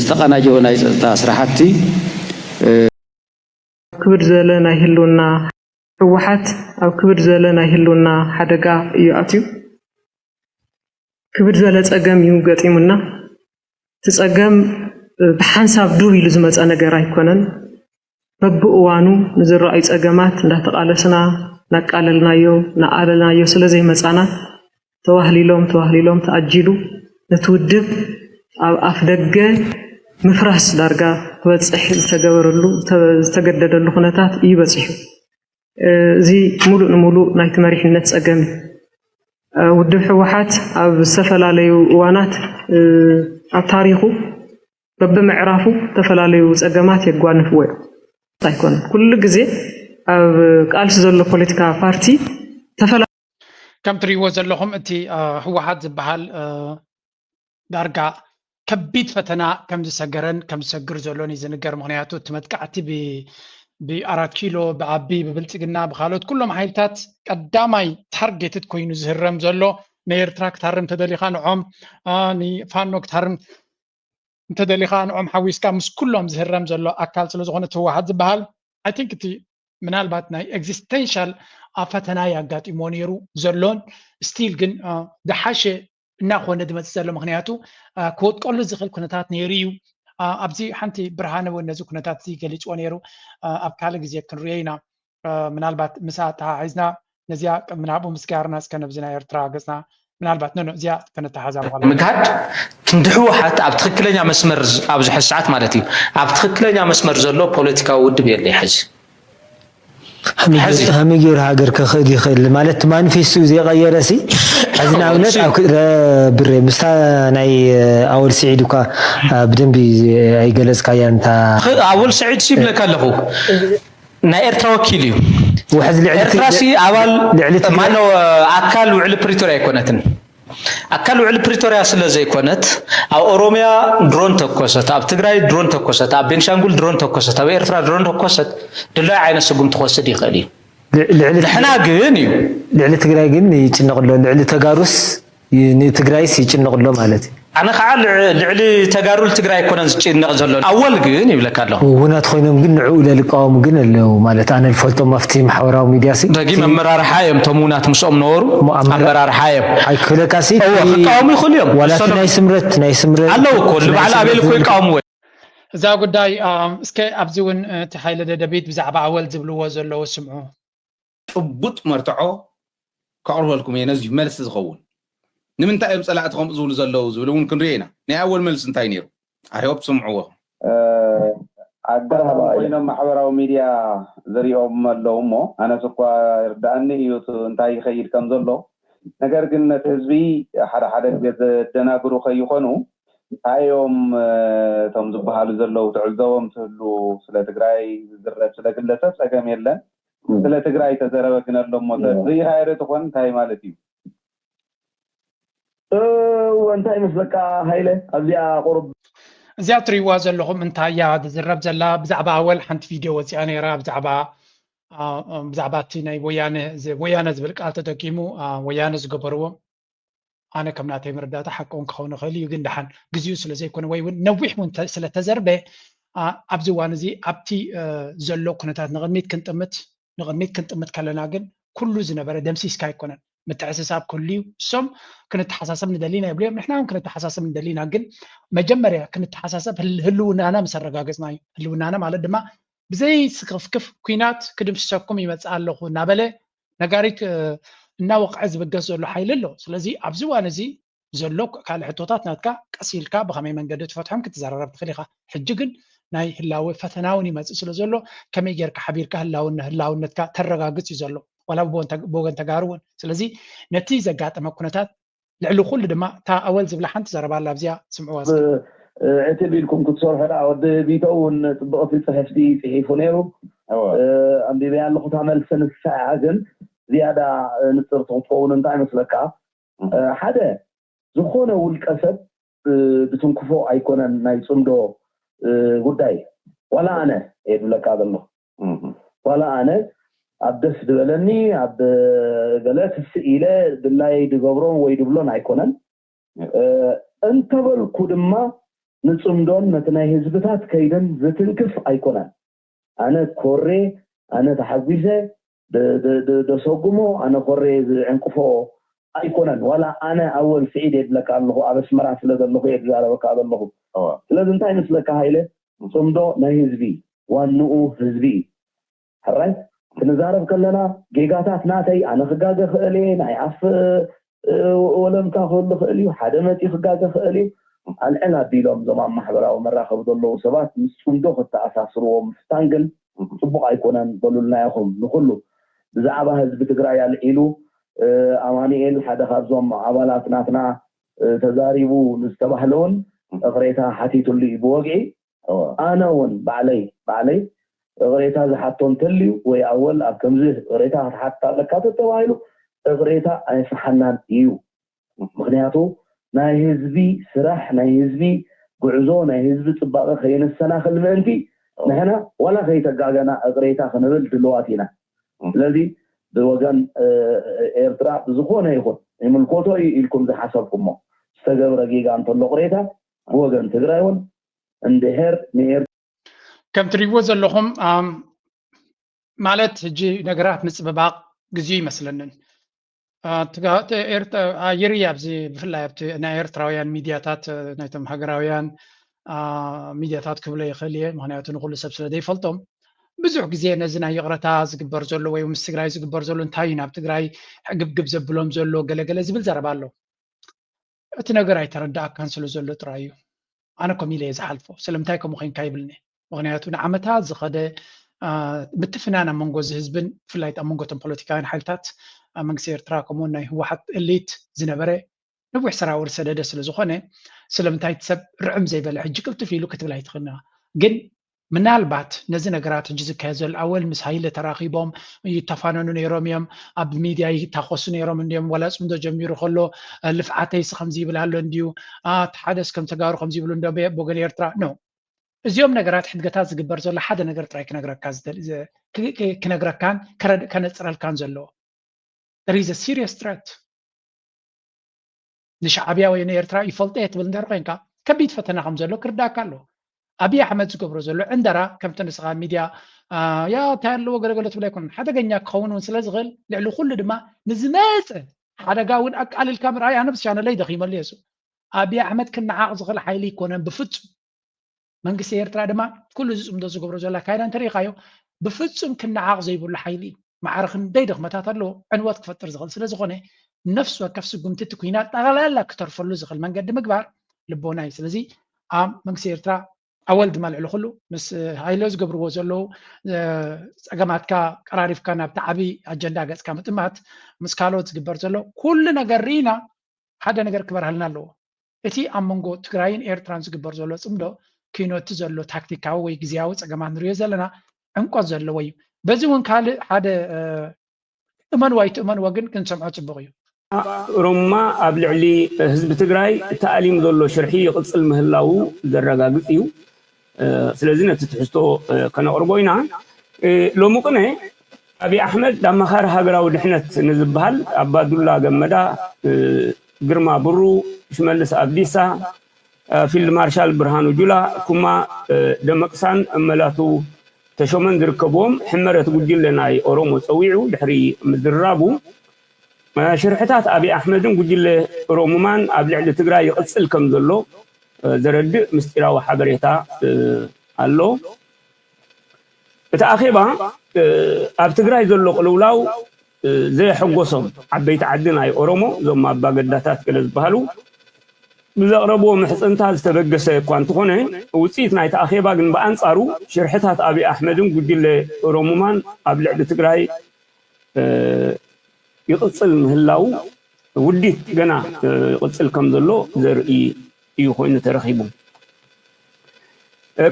ዝተቐናጀወ ናይ ጸጥታ ስራሕቲ ክብድ ዝበለ ናይ ህልውና ህወሓት ኣብ ክብድ ዝበለ ናይ ህልውና ሓደጋ እዩ ኣትዩ። ክብድ ዝበለ ጸገም እዩ ገጢሙና። እቲ ጸገም ብሓንሳብ ዱብ ኢሉ ዝመጸ ነገር ኣይኮነን። በብእዋኑ ንዝረኣዩ ጸገማት እንዳተቓለስና እናቃለልናዮ እናኣበልናዮ ስለ ዘይመጻና ተዋህሊሎም ተዋህሊሎም ተኣጂሉ ነቲ ውድብ ኣብ ኣፍ ደገ ምፍራስ ዳርጋ ክበጽሕ ዝተገበረሉ ዝተገደደሉ ኩነታት እዩ በጺሑ። እዚ ሙሉእ ንሙሉእ ናይቲ መሪሕነት ጸገም እዩ። ውድብ ህወሓት ኣብ ዝተፈላለዩ እዋናት ኣብ ታሪኹ በብምዕራፉ ዝተፈላለዩ ጸገማት የጓንፍዎ እዮም። ኣይኮነን ኩሉ ግዜ ኣብ ቃልሲ ዘሎ ፖለቲካ ፓርቲ ተፈላ ከም ትሪእዎ ዘለኹም እቲ ህወሓት ዝበሃል ዳርጋ ከቢድ ፈተና ከም ዝሰገረን ከም ዝሰግር ዘሎን እዩ ዝንገር። ምክንያቱ እቲ መጥቃዕቲ ብኣራት ኪሎ ብኣቢ ብብልፅግና ብካልኦት ኩሎም ሓይልታት ቀዳማይ ታርጌትድ ኮይኑ ዝህረም ዘሎ ንኤርትራ ክታርም ተደሊኻ ንዖም ንፋኖ ክታርም እንተደሊኻ ንዖም ሓዊስካ ምስ ኩሎም ዝህረም ዘሎ ኣካል ስለዝኾነ እቲ ህወሓት ዝበሃል I think እቲ ምናልባት ናይ ኤግዚስቴንሻል ፈተና የጋጢሞ ነይሩ ዘሎን ስቲል ግን ዝሓሸ እናኾነ ዝመፅእ ዘሎ ምክንያቱ ክወጥቀሉ ዝኽእል ኩነታት ነይሩ እዩ። ኣብዚ ሓንቲ ብርሃነ እውን ነዚ ኩነታት እዚ ገሊፅዎ ነይሩ። ኣብ ካልእ ግዜ ክንሪኦ ኢና። ምናልባት ምሳ ኣተሓሒዝና ነዚኣ ቅድሚ ናብኡ ምስጋርና እስከ ነብዚ ናይ ኤርትራ ገፅና ምናልባት ነኖ እዚኣ ከነተሓዛ ምዃና ምግሃድ ክንዲ ህወሓት ኣብ ትክክለኛ መስመር ኣብዚ ሕዚ ሰዓት ማለት እዩ ኣብ ትክክለኛ መስመር ዘሎ ፖለቲካዊ ውድብ የለ ሕዚ ከመይ ገይሩ ሃገር ከኽእድ ይኽእል ማለት ማኒፌስቶ ዘየቐየረ ሲ ሕዚ ንኣብነት ኣብ ክረ ብሬ ምስታ ናይ ኣወል ስዒድ እኳ ብደንቢ ኣይገለፅካያን እታ ኣወል ስዒድ ሲ ይብለካ ኣለኹ ናይ ኤርትራ ወኪል እዩ ውሕዝ ልዕሊ ኤርትራ ሲ ኣባል ማኖ ኣካል ውዕሊ ፕሪቶርያ ኣይኮነትን ኣካል ውዕሊ ፕሪቶርያ ስለ ዘይኮነት ኣብ ኦሮሚያ ድሮን ተኮሰት ኣብ ትግራይ ድሮን ተኮሰት ኣብ ቤንሻንጉል ድሮን ተኮሰት ኣብ ኤርትራ ድሮን ተኮሰት ድላዩ ዓይነት ስጉም ትወስድ ይኽእል እዩ ንሕና ግን እዩ ልዕሊ ትግራይ ግን ይጭነቕ ኣሎ ልዕሊ ተጋሩስ ንትግራይስ ይጭነቕ ኣሎ ማለት እዩ ኣነ ከዓ ልዕሊ ተጋሩ ትግራይ ኣይኮነን ዝጭነቕ ዘሎ ኣወል ግን ይብለካ ኣለኹ ውናት ኮይኖም ግን ንዕኡ ለልቃወሙ ግን ኣለዉ ማለት ኣነ ዝፈልጦም ኣብቲ ማሕበራዊ ሚድያ ሲ ደጊም ኣመራርሓ እዮም እቶም ውናት ምስኦም ነበሩ ኣመራርሓ እዮም ኣይክለካሲ ክቃወሙ ይኽእሉ እዮም ዋላ ናይ ስምረት ናይ ስምረት ኣለዉ እኮ ንበዓል ኣቤል እኮ ይቃወምዎ እዛ ጉዳይ እስከ ኣብዚ እውን እቲ ሓይለ ደደቢት ብዛዕባ ኣወል ዝብልዎ ዘለዉ ስምዑ ጭቡጥ መርትዖ ከቕርበልኩም እየ ነዚ መልሲ ዝኸውን ንምንታይ እዮም ፀላእቲ ከምኡ ዝብሉ ዘለዉ ዝብል እውን ክንሪኦ ኢና ናይ ኣወል መልሲ እንታይ ነይሩ ኣሪሆብ ስምዕዎ ኣጋጣሚ ኮይኖም ማሕበራዊ ሚድያ ዝሪኦም ኣለዉ እሞ ኣነስ እኳ ይርዳእኒ እዩ እንታይ ይኸይድ ከም ዘሎ ነገር ግን ነቲ ህዝቢ ሓደ ሓደ ግዜ ዘደናግሩ ከይኾኑ እንታይ እዮም እቶም ዝበሃሉ ዘለዉ ትዕዘቦም ትህሉ ስለ ትግራይ ዝዝረብ ስለ ግለሰብ ፀገም የለን ስለ ትግራይ ተዘረበ ግን ኣሎ እሞ ርኢኻዮ ዶ ትኾን እንታይ ማለት እዩ እንታይ ይመስለካ ሃይለ ኣብዚኣ ቁሩብ እዚኣ ትሪእዋ ዘለኹም እንታይ እያ ትዝረብ ዘላ ብዛዕባ ኣወል ሓንቲ ቪድዮ ወፂኣ ነይራ ብዛዕባ ብዛዕባ እቲ ናይ ወያነ ወያነ ዝብል ቃል ተጠቂሙ ወያነ ዝገበርዎ ኣነ ከም ናተይ መረዳእታ ሓቆም ክኸውን ይኽእል እዩ ግን ደሓን ግዜኡ ስለ ዘይኮነ ወይ እውን ነዊሕ እውን ስለተዘርበ ኣብዚ እዋን እዚ ኣብቲ ዘሎ ኩነታት ንቕድሚት ክንጥምት ንቕድሚት ክንጥምት ከለና ግን ኩሉ ዝነበረ ደምሲስካ ኣይኮነን ምትሕስሳብ ክህሉ እዩ እሶም ክንተሓሳሰብ ንደሊና ይብሉ እዮም ንሕና እውን ክንተሓሳሰብ ንደሊና ግን መጀመርያ ክንተሓሳሰብ ህልውናና ምስ ኣረጋገፅና እዩ ህልውናና ማለት ድማ ብዘይ ስክፍክፍ ኲናት ክድምስሰኩም ይመጽእ ኣለኹ እናበለ ነጋሪት እናወቕዐ ዝብገስ ዘሎ ሓይሊ ኣሎ። ስለዚ ኣብዚ እዋን እዚ ዘሎ ካልእ ሕቶታት ናትካ ቀስ ኢልካ ብኸመይ መንገዲ ትፈትሖም ክትዘራረብ ትኽእል ኢኻ። ሕጂ ግን ናይ ህላወ ፈተና እውን ይመጽእ ስለ ዘሎ ከመይ ጌርካ ሓቢርካ ህላውነ ህላውነትካ ተረጋግጽ እዩ ዘሎ ዋላ ብወገን ተጋሩ እውን። ስለዚ ነቲ ዘጋጠመ ኩነታት ልዕሊ ኩሉ ድማ እታ ኣወል ዝብላ ሓንቲ ዘረባ ኣላ ኣብዚኣ ስምዕዋ እስኪ። ዕትብ ኢልኩም ክትሰርሑ ደኣ ወዲ ቢቶ እውን ፅብቕቲ ፅሕፍቲ ፅሒፉ ነይሩ ኣንቢበያ ኣለኹ እታ መልሲ ንሳ እያ ግን ዝያዳ ንፅርቲ ክትኸውን እንታይ ይመስለካ ሓደ ዝኾነ ውልቀ ሰብ ብትንክፎ ኣይኮነን ናይ ጽምዶ ጉዳይ። ዋላ ኣነ እየ ዝብለካ ዘለኹ። ዋላ ኣነ ኣብ ደስ ዝበለኒ ኣብ ገለ ትስእ ኢለ ድላይ ድገብሮን ወይ ድብሎን ኣይኮነን። እንተበልኩ ድማ ንጽምዶን ነቲ ናይ ህዝብታት ከይደን ዝትንክፍ ኣይኮነን። ኣነ ኮሬ፣ ኣነ ተሓጒሰ ደሰጉሞ፣ ኣነ ኮሬ ዝዕንቅፎ ኣይኮነን። ዋላ ኣነ ኣወል ስዒድ የድለካ ኣለኹ ኣብ ኣስመራ ስለ ዘለኹ እየ ዝዛረበካ ዘለኹ። ስለዚ እንታይ ይመስለካ ሃይለ፣ ጽምዶ ናይ ህዝቢ፣ ዋንኡ ህዝቢ እዩ። ሕራይ ክንዛረብ ከለና ጌጋታት ናተይ፣ ኣነ ክጋገ ክእል እየ፣ ናይ ኣፍ ወለምታ ክህሉ ክእል እዩ፣ ሓደ መፂ ክጋገ ክእል እዩ። ኣልዕል ኣቢሎም እዞም ኣብ ማሕበራዊ መራኸቢ ዘለዉ ሰባት ምስ ጽምዶ ክተኣሳስርዎ ምፍታን ግን ጽቡቕ ኣይኮነን በሉልና ኢኹም። ንኩሉ ብዛዕባ ህዝቢ ትግራይ ኣልዒሉ ኣማኑኤል ሓደ ካብዞም ኣባላት ናትና ተዛሪቡ ንዝተባህለ እውን እቕሬታ ሓቲቱሉ እዩ ብወግዒ። ኣነ እውን ባዕለይ ባዕለይ እቕሬታ ዝሓቶ እንተልዩ ወይ ኣወል ኣብ ከምዚ እቕሬታ ክትሓትት ኣለካ ተተባሂሉ እቕሬታ ኣይፍሓናን እዩ። ምክንያቱ ናይ ህዝቢ ስራሕ ናይ ህዝቢ ጉዕዞ ናይ ህዝቢ ፅባቐ ከይንሰናኽል ምእንቲ ንሕና ዋላ ከይተጋገና እቕሬታ ክንብል ድልዋት ኢና። ስለዚ ብወገን ኤርትራ ብዝኾነ ይኹን ይምልኮቶ እዩ ኢልኩም ዝሓሰብኩሞ ዝተገብረ ጌጋ እንተሎ ቅሬታ ብወገን ትግራይ እውን እንድሕር ንኤር ከም ትሪእዎ ዘለኹም ማለት ሕጂ ነገራት ምፅብባቕ ግዜኡ ይመስለንን። ይርኢ ኣብዚ ብፍላይ ኣብቲ ናይ ኤርትራውያን ሚድያታት ናይቶም ሃገራውያን ሚድያታት ክብሎ ይኽእል እየ፣ ምክንያቱ ንኩሉ ሰብ ስለ ዘይፈልጦም ብዙሕ ግዜ ነዚ ናይ ይቕረታ ዝግበር ዘሎ ወይ ምስ ትግራይ ዝግበር ዘሎ እንታይ እዩ ናብ ትግራይ ሕግብግብ ዘብሎም ዘሎ ገለገለ ዝብል ዘረባ ኣሎ። እቲ ነገር ኣይተረዳእካን ስለ ዘሎ ጥራይ እዩ። ኣነ ከም ኢለ እየ ዝሓልፎ። ስለምንታይ ከምኡ ኮንካ ይብልኒ። ምክንያቱ ንዓመታት ዝኸደ ምትፍናን ኣብ መንጎ እዚ ህዝብን ብፍላይ ኣብ መንጎ እቶም ፖለቲካውያን ሓይልታት ኣብ መንግስቲ ኤርትራ ከምኡውን ናይ ህወሓት እሊት ዝነበረ ነዊሕ ሰራውር ሰደደ ስለ ዝኾነ ስለምንታይ እቲ ሰብ ርዕም ዘይበለ ሕጂ ቅልጥፍ ኢሉ ክትብል ኣይትኽእልና። ግን ምናልባት ነዚ ነገራት ሕጂ ዝካየድ ዘሎ ኣወል ምስ ሃይለ ተራኺቦም ይተፋነኑ ነይሮም እዮም፣ ኣብ ሚድያ ይታኾሱ ነይሮም እንዲዮም። ዋላ ፅምዶ ጀሚሩ ከሎ ልፍዓተይስ ከምዚ ይብል ኣሎ እንድዩ፣ እቲ ሓደስ ከም ተጋሩ ከምዚ ይብሉ እንዶ ብወገን ኤርትራ ኖ። እዚኦም ነገራት ሕድገታት ዝግበር ዘሎ ሓደ ነገር ጥራይ ክነግረካ ክነግረካን ከነፅረልካን ዘለዎ there is a serious threat ንሻዕብያ ወይ ንኤርትራ ይፈልጦ እየ ትብል እንድሕር ኮይንካ ከቢድ ፈተና ከም ዘሎ ክርዳእካ ኣለዎ። ኣብይ ኣሕመድ ዝገብሮ ዘሎ ዕንደራ ከምቲ ንስኻ ሚድያ ያ እንታይ ኣለዎ ገለገለ ትብል ኣይኮነን። ሓደገኛ ክኸውን እውን ስለ ዝኽእል ልዕሊ ኩሉ ድማ ንዝመፀ ሓደጋ እውን ኣቃሊልካ ምርኣይ ኣነ ብቻነለይ ደኺመሉ እየ። ኣብይ ኣሕመድ ክነዓቕ ዝኽእል ሓይሊ ኣይኮነን ብፍፁም። መንግስቲ ኤርትራ ድማ ኩሉ እዚ ፅምዶ ዝገብሮ ዘሎ ኣካይዳ እንተሪኢኻዮ ብፍፁም ክነዓቕ ዘይብሉ ሓይሊ እዩ። ማዕረ ክንደይ ድኽመታት ኣለዎ ዕንወት ክፈጥር ዝኽእል ስለ ዝኾነ ነፍሲ ወከፍ ስጉምቲ እቲ ኲናት ጠቕላላ ክተርፈሉ ዝኽእል መንገዲ ምግባር ልቦና እዩ። ስለዚ ኣብ መንግስቲ ኤርትራ ኣወል ድማ ልዕሊ ኩሉ ምስ ሃይለ ዝገብርዎ ዘለዉ ፀገማትካ ቀራሪፍካ ናብቲ ዓብዪ ኣጀንዳ ገፅካ ምጥማት ምስ ካልኦት ዝግበር ዘሎ ኩሉ ነገር ርኢና ሓደ ነገር ክበርሃልና ኣለዎ። እቲ ኣብ መንጎ ትግራይን ኤርትራን ዝግበር ዘሎ ፅምዶ ኪኖቲ ዘሎ ታክቲካዊ ወይ ግዜያዊ ፀገማት ንሪኦ ዘለና ዕምቆት ዘለዎ እዩ። በዚ እውን ካልእ ሓደ እመንዎ ኣይትእመንዎ ግን ክንሰምዖ ፅቡቕ እዩ። ኦሮሙማ ኣብ ልዕሊ ህዝቢ ትግራይ ተኣሊሙ ዘሎ ሽርሒ ይቕፅል ምህላዉ ዘረጋግፅ እዩ። ስለዚ ነቲ ትሕዝቶ ከነቕርቦ ኢና። ሎሚ ቅነ ኣብይ ኣሕመድ ኣማኻሪ ሃገራዊ ድሕነት ንዝበሃል ኣባዱላ ገመዳ፣ ግርማ ብሩ፣ ሽመልስ ኣብዲሳ፣ ፊልድ ማርሻል ብርሃኑ ጁላ፣ ኩማ ደመቅሳን እመላቱ ተሾመን ዝርከብዎም ሕመረት ጉጅለ ናይ ኦሮሞ ፀዊዑ ድሕሪ ምዝርራቡ ሽርሕታት ኣብይ ኣሕመድን ጉጅለ ኦሮሙማን ኣብ ልዕሊ ትግራይ ይቕፅል ከም ዘሎ ዘረድእ ምስጢራዊ ሓበሬታ ኣሎ። እቲ ኣኼባ ኣብ ትግራይ ዘሎ ቅልውላው ዘየሐጎሶም ዓበይቲ ዓዲ ናይ ኦሮሞ እዞም ኣባገዳታት ገለ ዝበሃሉ ብዘቕረብዎ ምሕፅንታ ዝተበገሰ እኳ እንተኾነ ውፅኢት ናይቲ ኣኼባ ግን ብኣንፃሩ ሽርሕታት ኣብይ ኣሕመድን ጉጅለ ኦሮሙማን ኣብ ልዕሊ ትግራይ ይቕፅል ምህላው ውዲት ገና ይቕፅል ከም ዘሎ ዘርኢ እዩ ኮይኑ ተረኺቡ።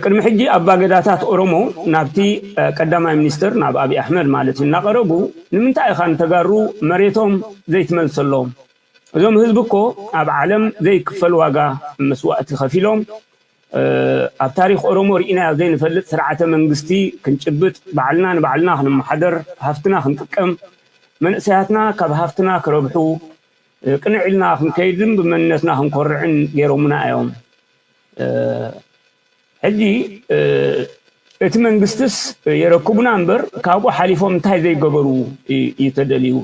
ቅድሚ ሕጂ ኣባገዳታት ኦሮሞ ናብቲ ቀዳማይ ሚኒስትር ናብ ኣብይ ኣሕመድ ማለት እዩ እናቐረቡ ንምንታይ ኢኻ ንተጋሩ መሬቶም ዘይትመልሰሎም እዞም ህዝቢ እኮ ኣብ ዓለም ዘይክፈል ዋጋ መስዋእቲ ከፊሎም ኣብ ታሪኽ ኦሮሞ ርኢናዮ ዘይንፈልጥ ስርዓተ መንግስቲ ክንጭብጥ፣ ባዕልና ንባዕልና ክንመሓደር፣ ሃፍትና ክንጥቀም፣ መንእሰያትና ካብ ሃፍትና ክረብሑ፣ ቅንዕ ኢልና ክንከይድን ብመንነትና ክንኮርዕን ገይሮምና እዮም። ሕጂ እቲ መንግስትስ የረክቡና እምበር ካብኡ ሓሊፎም እንታይ ዘይገበሩ እዩ ተደልዩ?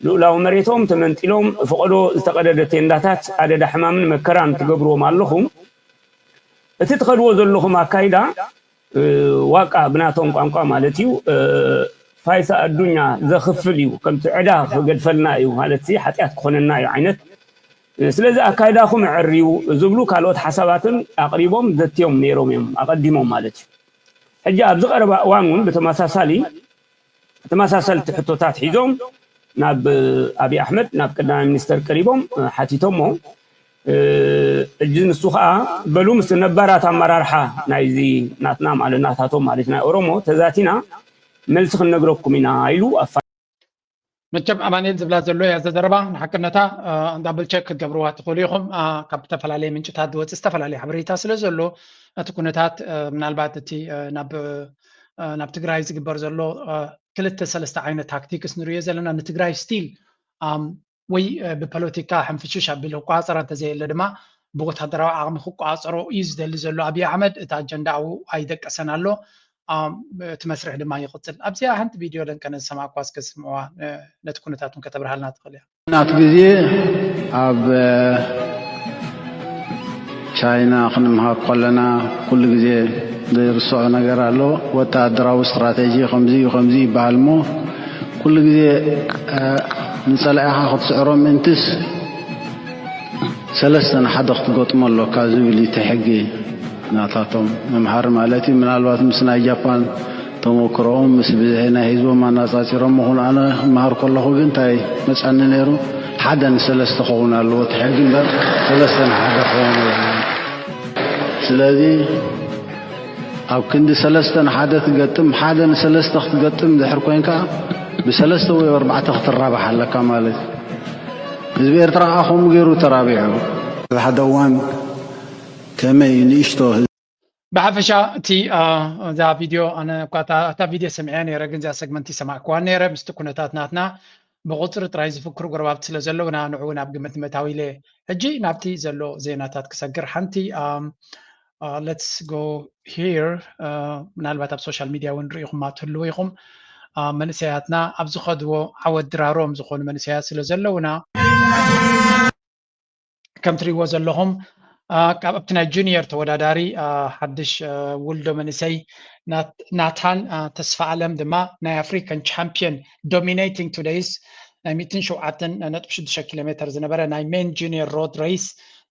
ልኡላዊ መሬቶም ተመንጢሎም ፈቐዶ ዝተቐደደ ቴንዳታት ኣደዳ ሕማምን መከራን ትገብርዎም ኣለኹም። እቲ ትኸድዎ ዘለኹም ኣካይዳ ዋቃ ብናቶም ቋንቋ ማለት እዩ ፋይሳ ኣዱኛ ዘኽፍል እዩ፣ ከምቲ ዕዳ ክገድፈልና እዩ ማለት ሓጢኣት ክኾነና እዩ ዓይነት። ስለዚ ኣካይዳኹም ዕርዩ ዝብሉ ካልኦት ሓሳባትን ኣቕሪቦም ዘትዮም ነይሮም እዮም ኣቐዲሞም ማለት እዩ። ሕጂ ኣብዚ ቀረባ እዋን እውን ብተመሳሳሊ ተመሳሰልቲ ሕቶታት ሒዞም ናብ ኣብይ ኣሕመድ ናብ ቀዳማይ ሚኒስተር ቀሪቦም ሓቲቶሞ። ሕጂ ንሱ ከዓ በሉ ምስ ነባራት ኣመራርሓ ናይዚ ናትና ማለት ናታቶም ማለት ናይ ኦሮሞ ተዛቲና መልሲ ክንነግረኩም ኢና ኢሉ ኣፋ መቸም ኣማኒኤል ዝብላ ዘሎ እያ ዘዘረባ ንሓቅነታ ዳብል ቸክ ክትገብርዋ ትኽእሉ ኢኹም። ካብ ዝተፈላለየ ምንጭታት ዝወፅእ ዝተፈላለየ ሓበሬታ ስለ ዘሎ እቲ ኩነታት ምናልባት እቲ ናብ ናብ ትግራይ ዝግበር ዘሎ ክልተ ሰለስተ ዓይነት ታክቲክስ ንሪኦ ዘለና ንትግራይ ስቲል ወይ ብፖለቲካ ሕንፍሽሽ ኣቢሉ ክቆፃፀራ እንተዘየለ ድማ ብወታደራዊ ዓቕሚ ክቆፃፀሮ እዩ ዝደሊ ዘሎ ኣብይ ኣሕመድ። እቲ ኣጀንዳ ኣብኡ ኣይደቀሰን ኣሎ። እቲ መስርሕ ድማ ይቕፅል። ኣብዚኣ ሓንቲ ቪድዮ ደንቀነ ዝሰማዕኳ እስከ ስምዕዋ፣ ነቲ ኩነታት እውን ከተብርሃልና ትኽእል እያ። ናት ግዜ ኣብ ቻይና ክንምሃር ከለና ኩሉ ግዜ ዘይርስዖ ነገር ኣሎ። ወታደራዊ ስትራቴጂ ከምዚ እዩ ከምዚ ይበሃል እሞ ኩሉ ግዜ ንፀላኢኻ ክትስዕሮ ምእንትስ ሰለስተ ንሓደ ክትገጥሞ ኣሎካ ዝብል እዩ እቲ ሕጊ ናታቶም መምሃሪ ማለት እዩ። ምናልባት ምስ ናይ ጃፓን ተመክሮኦም ምስ ብዝሒ ናይ ህዝቦም ኣነፃፂሮም ምኹን ኣነ ክመሃር ከለኹ ግን እንታይ መፃኒ ነይሩ ሓደ ንሰለስተ ክኸውን ኣለዎ እቲ ሕጊ እምበር ሰለስተ ንሓደ ክኸውን የብሉን። ስለዚ ኣብ ክንዲ ሰለስተ ንሓደ ትገጥም ሓደ ንሰለስተ ክትገጥም ድሕር ኮይንካ ብሰለስተ ወይ ኣርባዕተ ክትራባሕ ኣለካ ማለት እዩ። ህዝቢ ኤርትራ ከዓ ከምኡ ገይሩ ተራቢሑ። ኣብ ሓደ እዋን ከመይ ንእሽቶ ህዝቢ። ብሓፈሻ እቲ እዛ ቪድዮ ኣነ እኳ እታ ቪድዮ ሰሚዐ ነይረ ግን እዚኣ ሰግመንቲ ሰማዕክዋ ነይረ ምስቲ ኩነታት ናትና ብቁፅሪ ጥራይ ዝፍክሩ ጎረባብቲ ስለ ዘለውና ንዑ ናብ ግምት ምእታው ኢለ ሕጂ ናብቲ ዘሎ ዜናታት ክሰግር ሓንቲ let's go here ምናልባት ኣብ social media እውን ርኢኹማ ትህልዉ ኢኹም መንእሰያትና ኣብ ዝኸድዎ ዓወት ድራሮም ዝኾኑ መንእሰያት ስለ ዘለውና ከም ትሪእዎ ዘለኹም ካብ ኣብቲ ናይ ጁኒየር ተወዳዳሪ ሓድሽ ውልዶ መንእሰይ ናታን ተስፋ ኣለም ድማ ናይ ኣፍሪካን ቻምፒዮን dominating today's ናይ ሚእትን ሸውዓተን ነጥቢ ሽዱሽተ ኪሎ ሜትር ዝነበረ ናይ ሜን ጁኒየር ሮድ ሬስ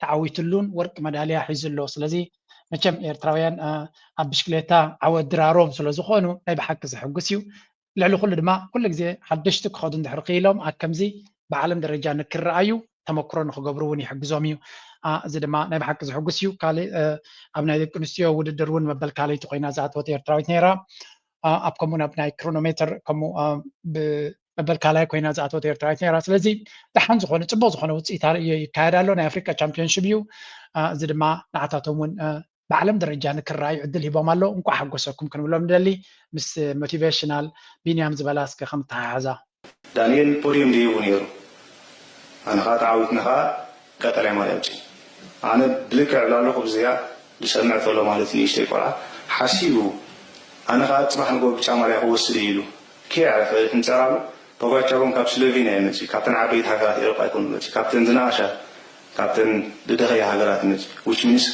ተዓዊትሉን ወርቂ መዳልያ ሒዙ ኣሎ ስለዚ መቸም ኤርትራውያን ኣብ ብሽክሌታ ዓወት ድራሮም ስለ ዝኾኑ ናይ ብሓቂ ዘሐጉስ እዩ ልዕሊ ኩሉ ድማ ኩሉ ግዜ ሓደሽቲ ክኸዱ እንድሕር ክኢሎም ኣብ ከምዚ ብዓለም ደረጃ ንክረኣዩ ተመክሮ ንክገብሩ እውን ይሕግዞም እዩ። እዚ ድማ ናይ ብሓቂ ዝሕጉስ እዩ። ካልእ ኣብ ናይ ደቂ ኣንስትዮ ውድድር እውን መበል ካልኣይቲ ኮይና ዝኣተወት ኤርትራዊት ነይራ። ኣብ ከምኡ ናብ ናይ ክሮኖሜተር ከምኡ መበል ካልኣይ ኮይና ዝኣተወት ኤርትራዊት ነይራ። ስለዚ ደሓን ዝኾነ ፅቡቅ ዝኾነ ውፅኢት ይካየድ ኣሎ። ናይ ኣፍሪካ ቻምፒዮንሽፕ እዩ። እዚ ድማ ንዓታቶም እውን ብዓለም ደረጃ ንክረኣዩ ዕድል ሂቦም ኣለዉ። እንቋዕ ሓጎሰኩም ክንብሎም ንደሊ። ምስ ሞቲቬሽናል ቢንያም ዝበላ እስከ ከምተሓሕዛ። ዳንኤል ፖድዩም ደይቡ ነይሩ። ኣነ ኸዓ ተዓዊትና ኸዓ ቀጠልያ ማልያ ኣምፂኡ። ኣነ ብልክዕ ዕላሉ ክብዚኣ ዝሰምዕ ተሎ ማለት ንእሽተይ ቆልዓ ሓሲቡ ኣነ ኸዓ ፅባሕ ንግሆ ብጫ ማልያ ክወስድ እየ ኢሉ ከየዕረፈ ይሕንፀር ኣሎ። ፖጋቻ እውን ካብ ስሎቬንያ እዩ መፂኡ፣ ካብተን ዓበይቲ ሃገራት ኤውሮጳ ኣይኮኑን መፂኡ፣ ካብተን ዝነኣሻ፣ ካብተን ዝደኸያ ሃገራት እዩ መፂኡ። Which means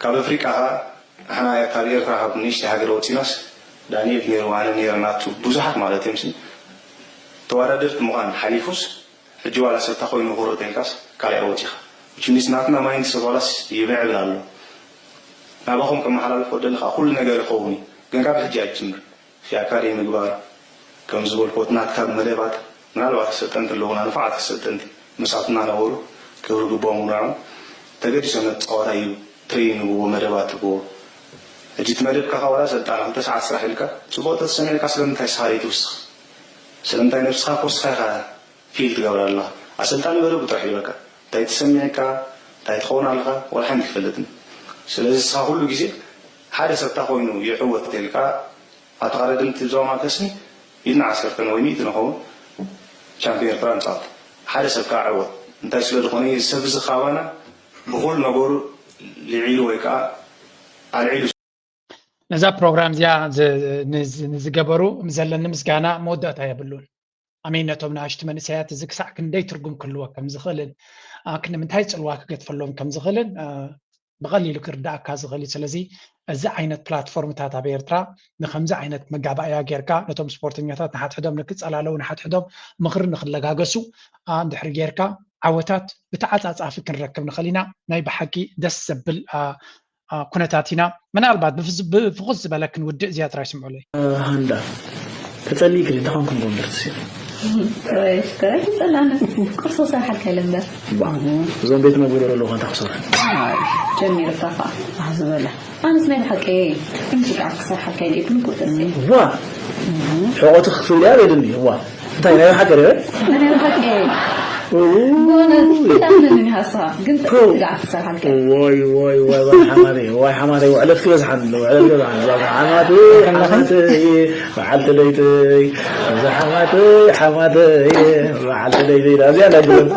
ካብ ኣፍሪቃ ኸዓ ንሕና ካብ ኤርትራ ካብ ንእሽተይ ሃገር ወፂናስ ዳንኤል ነይሩ ኣነ ነይረ ናቱ ብዙሓት ማለት እዮም ሲ ተዋዳደርቲ ምዃን ሓሊፉስ ሕጂ ዋላ ሰብታ ኮይኑ ክሮጥ ኢልካስ ካልኣይ ወፂኻ። Which means ናትና ማይንድሰት ዋላስ ይምዕብል ኣሎ። ናባኹም ከመሓላልፎ ደሊ ኸዓ ኩሉ ነገር ይኸውን እዩ ግን ካብ ሕጂ ኣይትጅምር። ፊያካሪ ምግባር፣ ከም ዝበልኩዎ እቲ ናትካ መደባት ምናልባት ኣሰልጠንቲ ኣለዉና ንፉዓት ኣሰልጠንቲ መሳትና ነበሩ ክብሪ ግብኦም እውን ንዕኦም ተገዲሶም ነቲ ጸዋታ እዩ ትሬን ይብዎ መደባት ይብዎ ሕጂ እቲ መደብካ ካብ ዋላ ሰልጣን ክልተ ሰዓት ስራሕ ኢልካ ጽቡቕ ተተሰሚዕካ ስለምንታይ ንስኻ ዘይትውስኽ ስለምንታይ ነብስኻ እኮ ንስኻ ኢኻ ፊል ትገብራ ኣለኻ ኣሰልጣኒ መደቡ ጥራሕ ይበካ እንታይ ትሰሚዕካ እንታይ ትኸውን ኣለኻ ወላ ሓንቲ ይፈልጥን። ስለዚ እስኻ ኩሉ ግዜ ሓደ ሰብታ ኮይኑ ይዕወት ተልካ ኣብቲ ቀረድም እቲ ዞማ ከስኒ ኢድና ዓሰርተን ወይ ሚእቲ ንኸውን ቻምፒዮን ኤርትራ ንጻወት ሓደ ሰብ ከዓ ዕወት እንታይ ስለ ዝኾነ እዚ ሰብ እዚ ካባና ብኹሉ ነገሩ ልዒሉ ወይ ከዓ ኣልዒሉ ነዛ ፕሮግራም እዚኣ ንዝገበሩ ዘለኒ ምስጋና መወዳእታ የብሉን። ኣሜን ነቶም ንኣሽቱ መንእሰያት እዚ ክሳዕ ክንደይ ትርጉም ክህልዎ ከም ዝኽእልን ክንዲ ምንታይ ፅልዋ ክገድፈሎም ከም ዝኽእልን ብቐሊሉ ክርዳእካ ዝኽእል እዩ። ስለዚ እዚ ዓይነት ፕላትፎርምታት ኣብ ኤርትራ ንከምዚ ዓይነት መጋባእያ ጌርካ ነቶም ስፖርተኛታት ንሓድሕዶም ንክፀላለዉ ንሓድሕዶም ምኽሪ ንክለጋገሱ እንድሕሪ ጌርካ ዓወታት ብተዓፃፃፊ ክንረክብ ንኽእል ኢና። ናይ ብሓቂ ደስ ዘብል ኩነታት ኢና። ምናልባት ብፍኹስ ዝበለ ክንውድእ እዚኣ ጥራይ ስምዑለይ። ሃንዳ ተጸሊእክኒ እንታይ ኮንኩም ጎንደር ትስኢኑ? ተጸላነ ቁርሶ ሰርሓልካ ኢለ እምበር እዞም ቤት መግቢ ደሎ ኮንታ ክሰርሑ ጀሚርካ ከዓ ዝበለ ኣነስ ናይ ብሓቂ እንስጋዕ ክሰርሓልካ ኢለ ይኩን ቁጥሲ ዋ ሕቆትኽ ክትብልያ ዘድሊ ዋ እንታይ ናይ ሓቂ ርበ ናይ ብሓቂ ብእውነት ይዳምንን ይሃስኻ ግን ጥቃዕ ክሰርሓልካ ወይ ወይ ወይ ወይ ሓማተይ ወይ ሓማተይ ውዕለት ክበዝሓን ውዕለት ክበዝሓን ዛ ሓማተይ ሓማተይ በዓልቲ ለይተይ እዛ ሓማተይ ሓማተይ በዓልቲ ለይተይ እዚኣ ናይ ብረት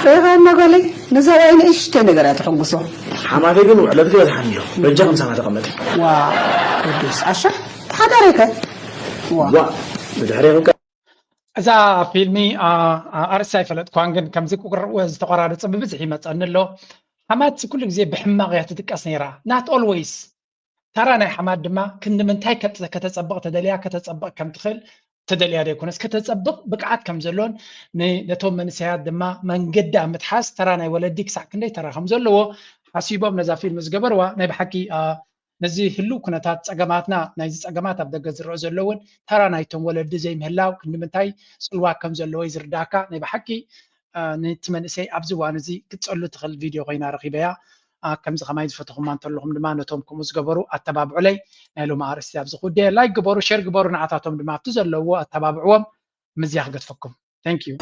ሰይፋና ጓለይ ንሰብኣይ ንእሽተይ ነገር እያ ትሕጉሶ ሓማተይ ግን ውዕለት ክበዝሓን ኣሎ በጃ ከምሳና ተቐመጢ ዋ ቅዱስ ኣሻ ተሓዳሪከ ዋ ብድሕሬ እዛ ፊልሚ ኣርእስቲ ኣይፈለጥኳን ግን ከምዚ ክርእ ዝተቆራረፀ ብብዝሒ ይመፀኒ ኣሎ ሓማት ኩሉ ግዜ ብሕማቕ እያ ትጥቀስ ነይራ not always ተራ ናይ ሓማት ድማ ክንዲ ምንታይ ከተፀብቕ ተደልያ ከተፀብቕ ከም ትኽእል ተደልያ ዘይኮነስ ከተፀብቕ ብቅዓት ከም ዘሎን ነቶም መንእሰያት ድማ መንገዲ ኣብ ምትሓዝ ተራ ናይ ወለዲ ክሳዕ ክንደይ ተራ ከም ዘለዎ ሓሲቦም ነዛ ፊልም ዝገበርዋ ናይ ብሓቂ ነዚ ህልው ኩነታት ጸገማትና ናይዚ ጸገማት ኣብ ደገ ዝረኦ ዘሎ እውን ተራ ናይቶም ወለዲ ዘይምህላው ክንዲ ምንታይ ጽልዋ ከም ዘለዎ እዩ ዝርዳእካ ናይ ብሓቂ ነቲ መንእሰይ ኣብዚ እዋን እዚ ክትጸሉ ትኽእል ቪድዮ ኮይና ረኺበያ ከምዚ ከማይ ዝፈተኹማ እንተለኹም ድማ ነቶም ከምኡ ዝገበሩ ኣተባብዑለይ ናይ ሎም ኣርእስቲ ኣብዚ ክውደ ላይክ ግበሩ ሸር ግበሩ ንዓታቶም ድማ ኣብቲ ዘለውዎ ኣተባብዕዎም ምዝያ ክገድፈኩም thank you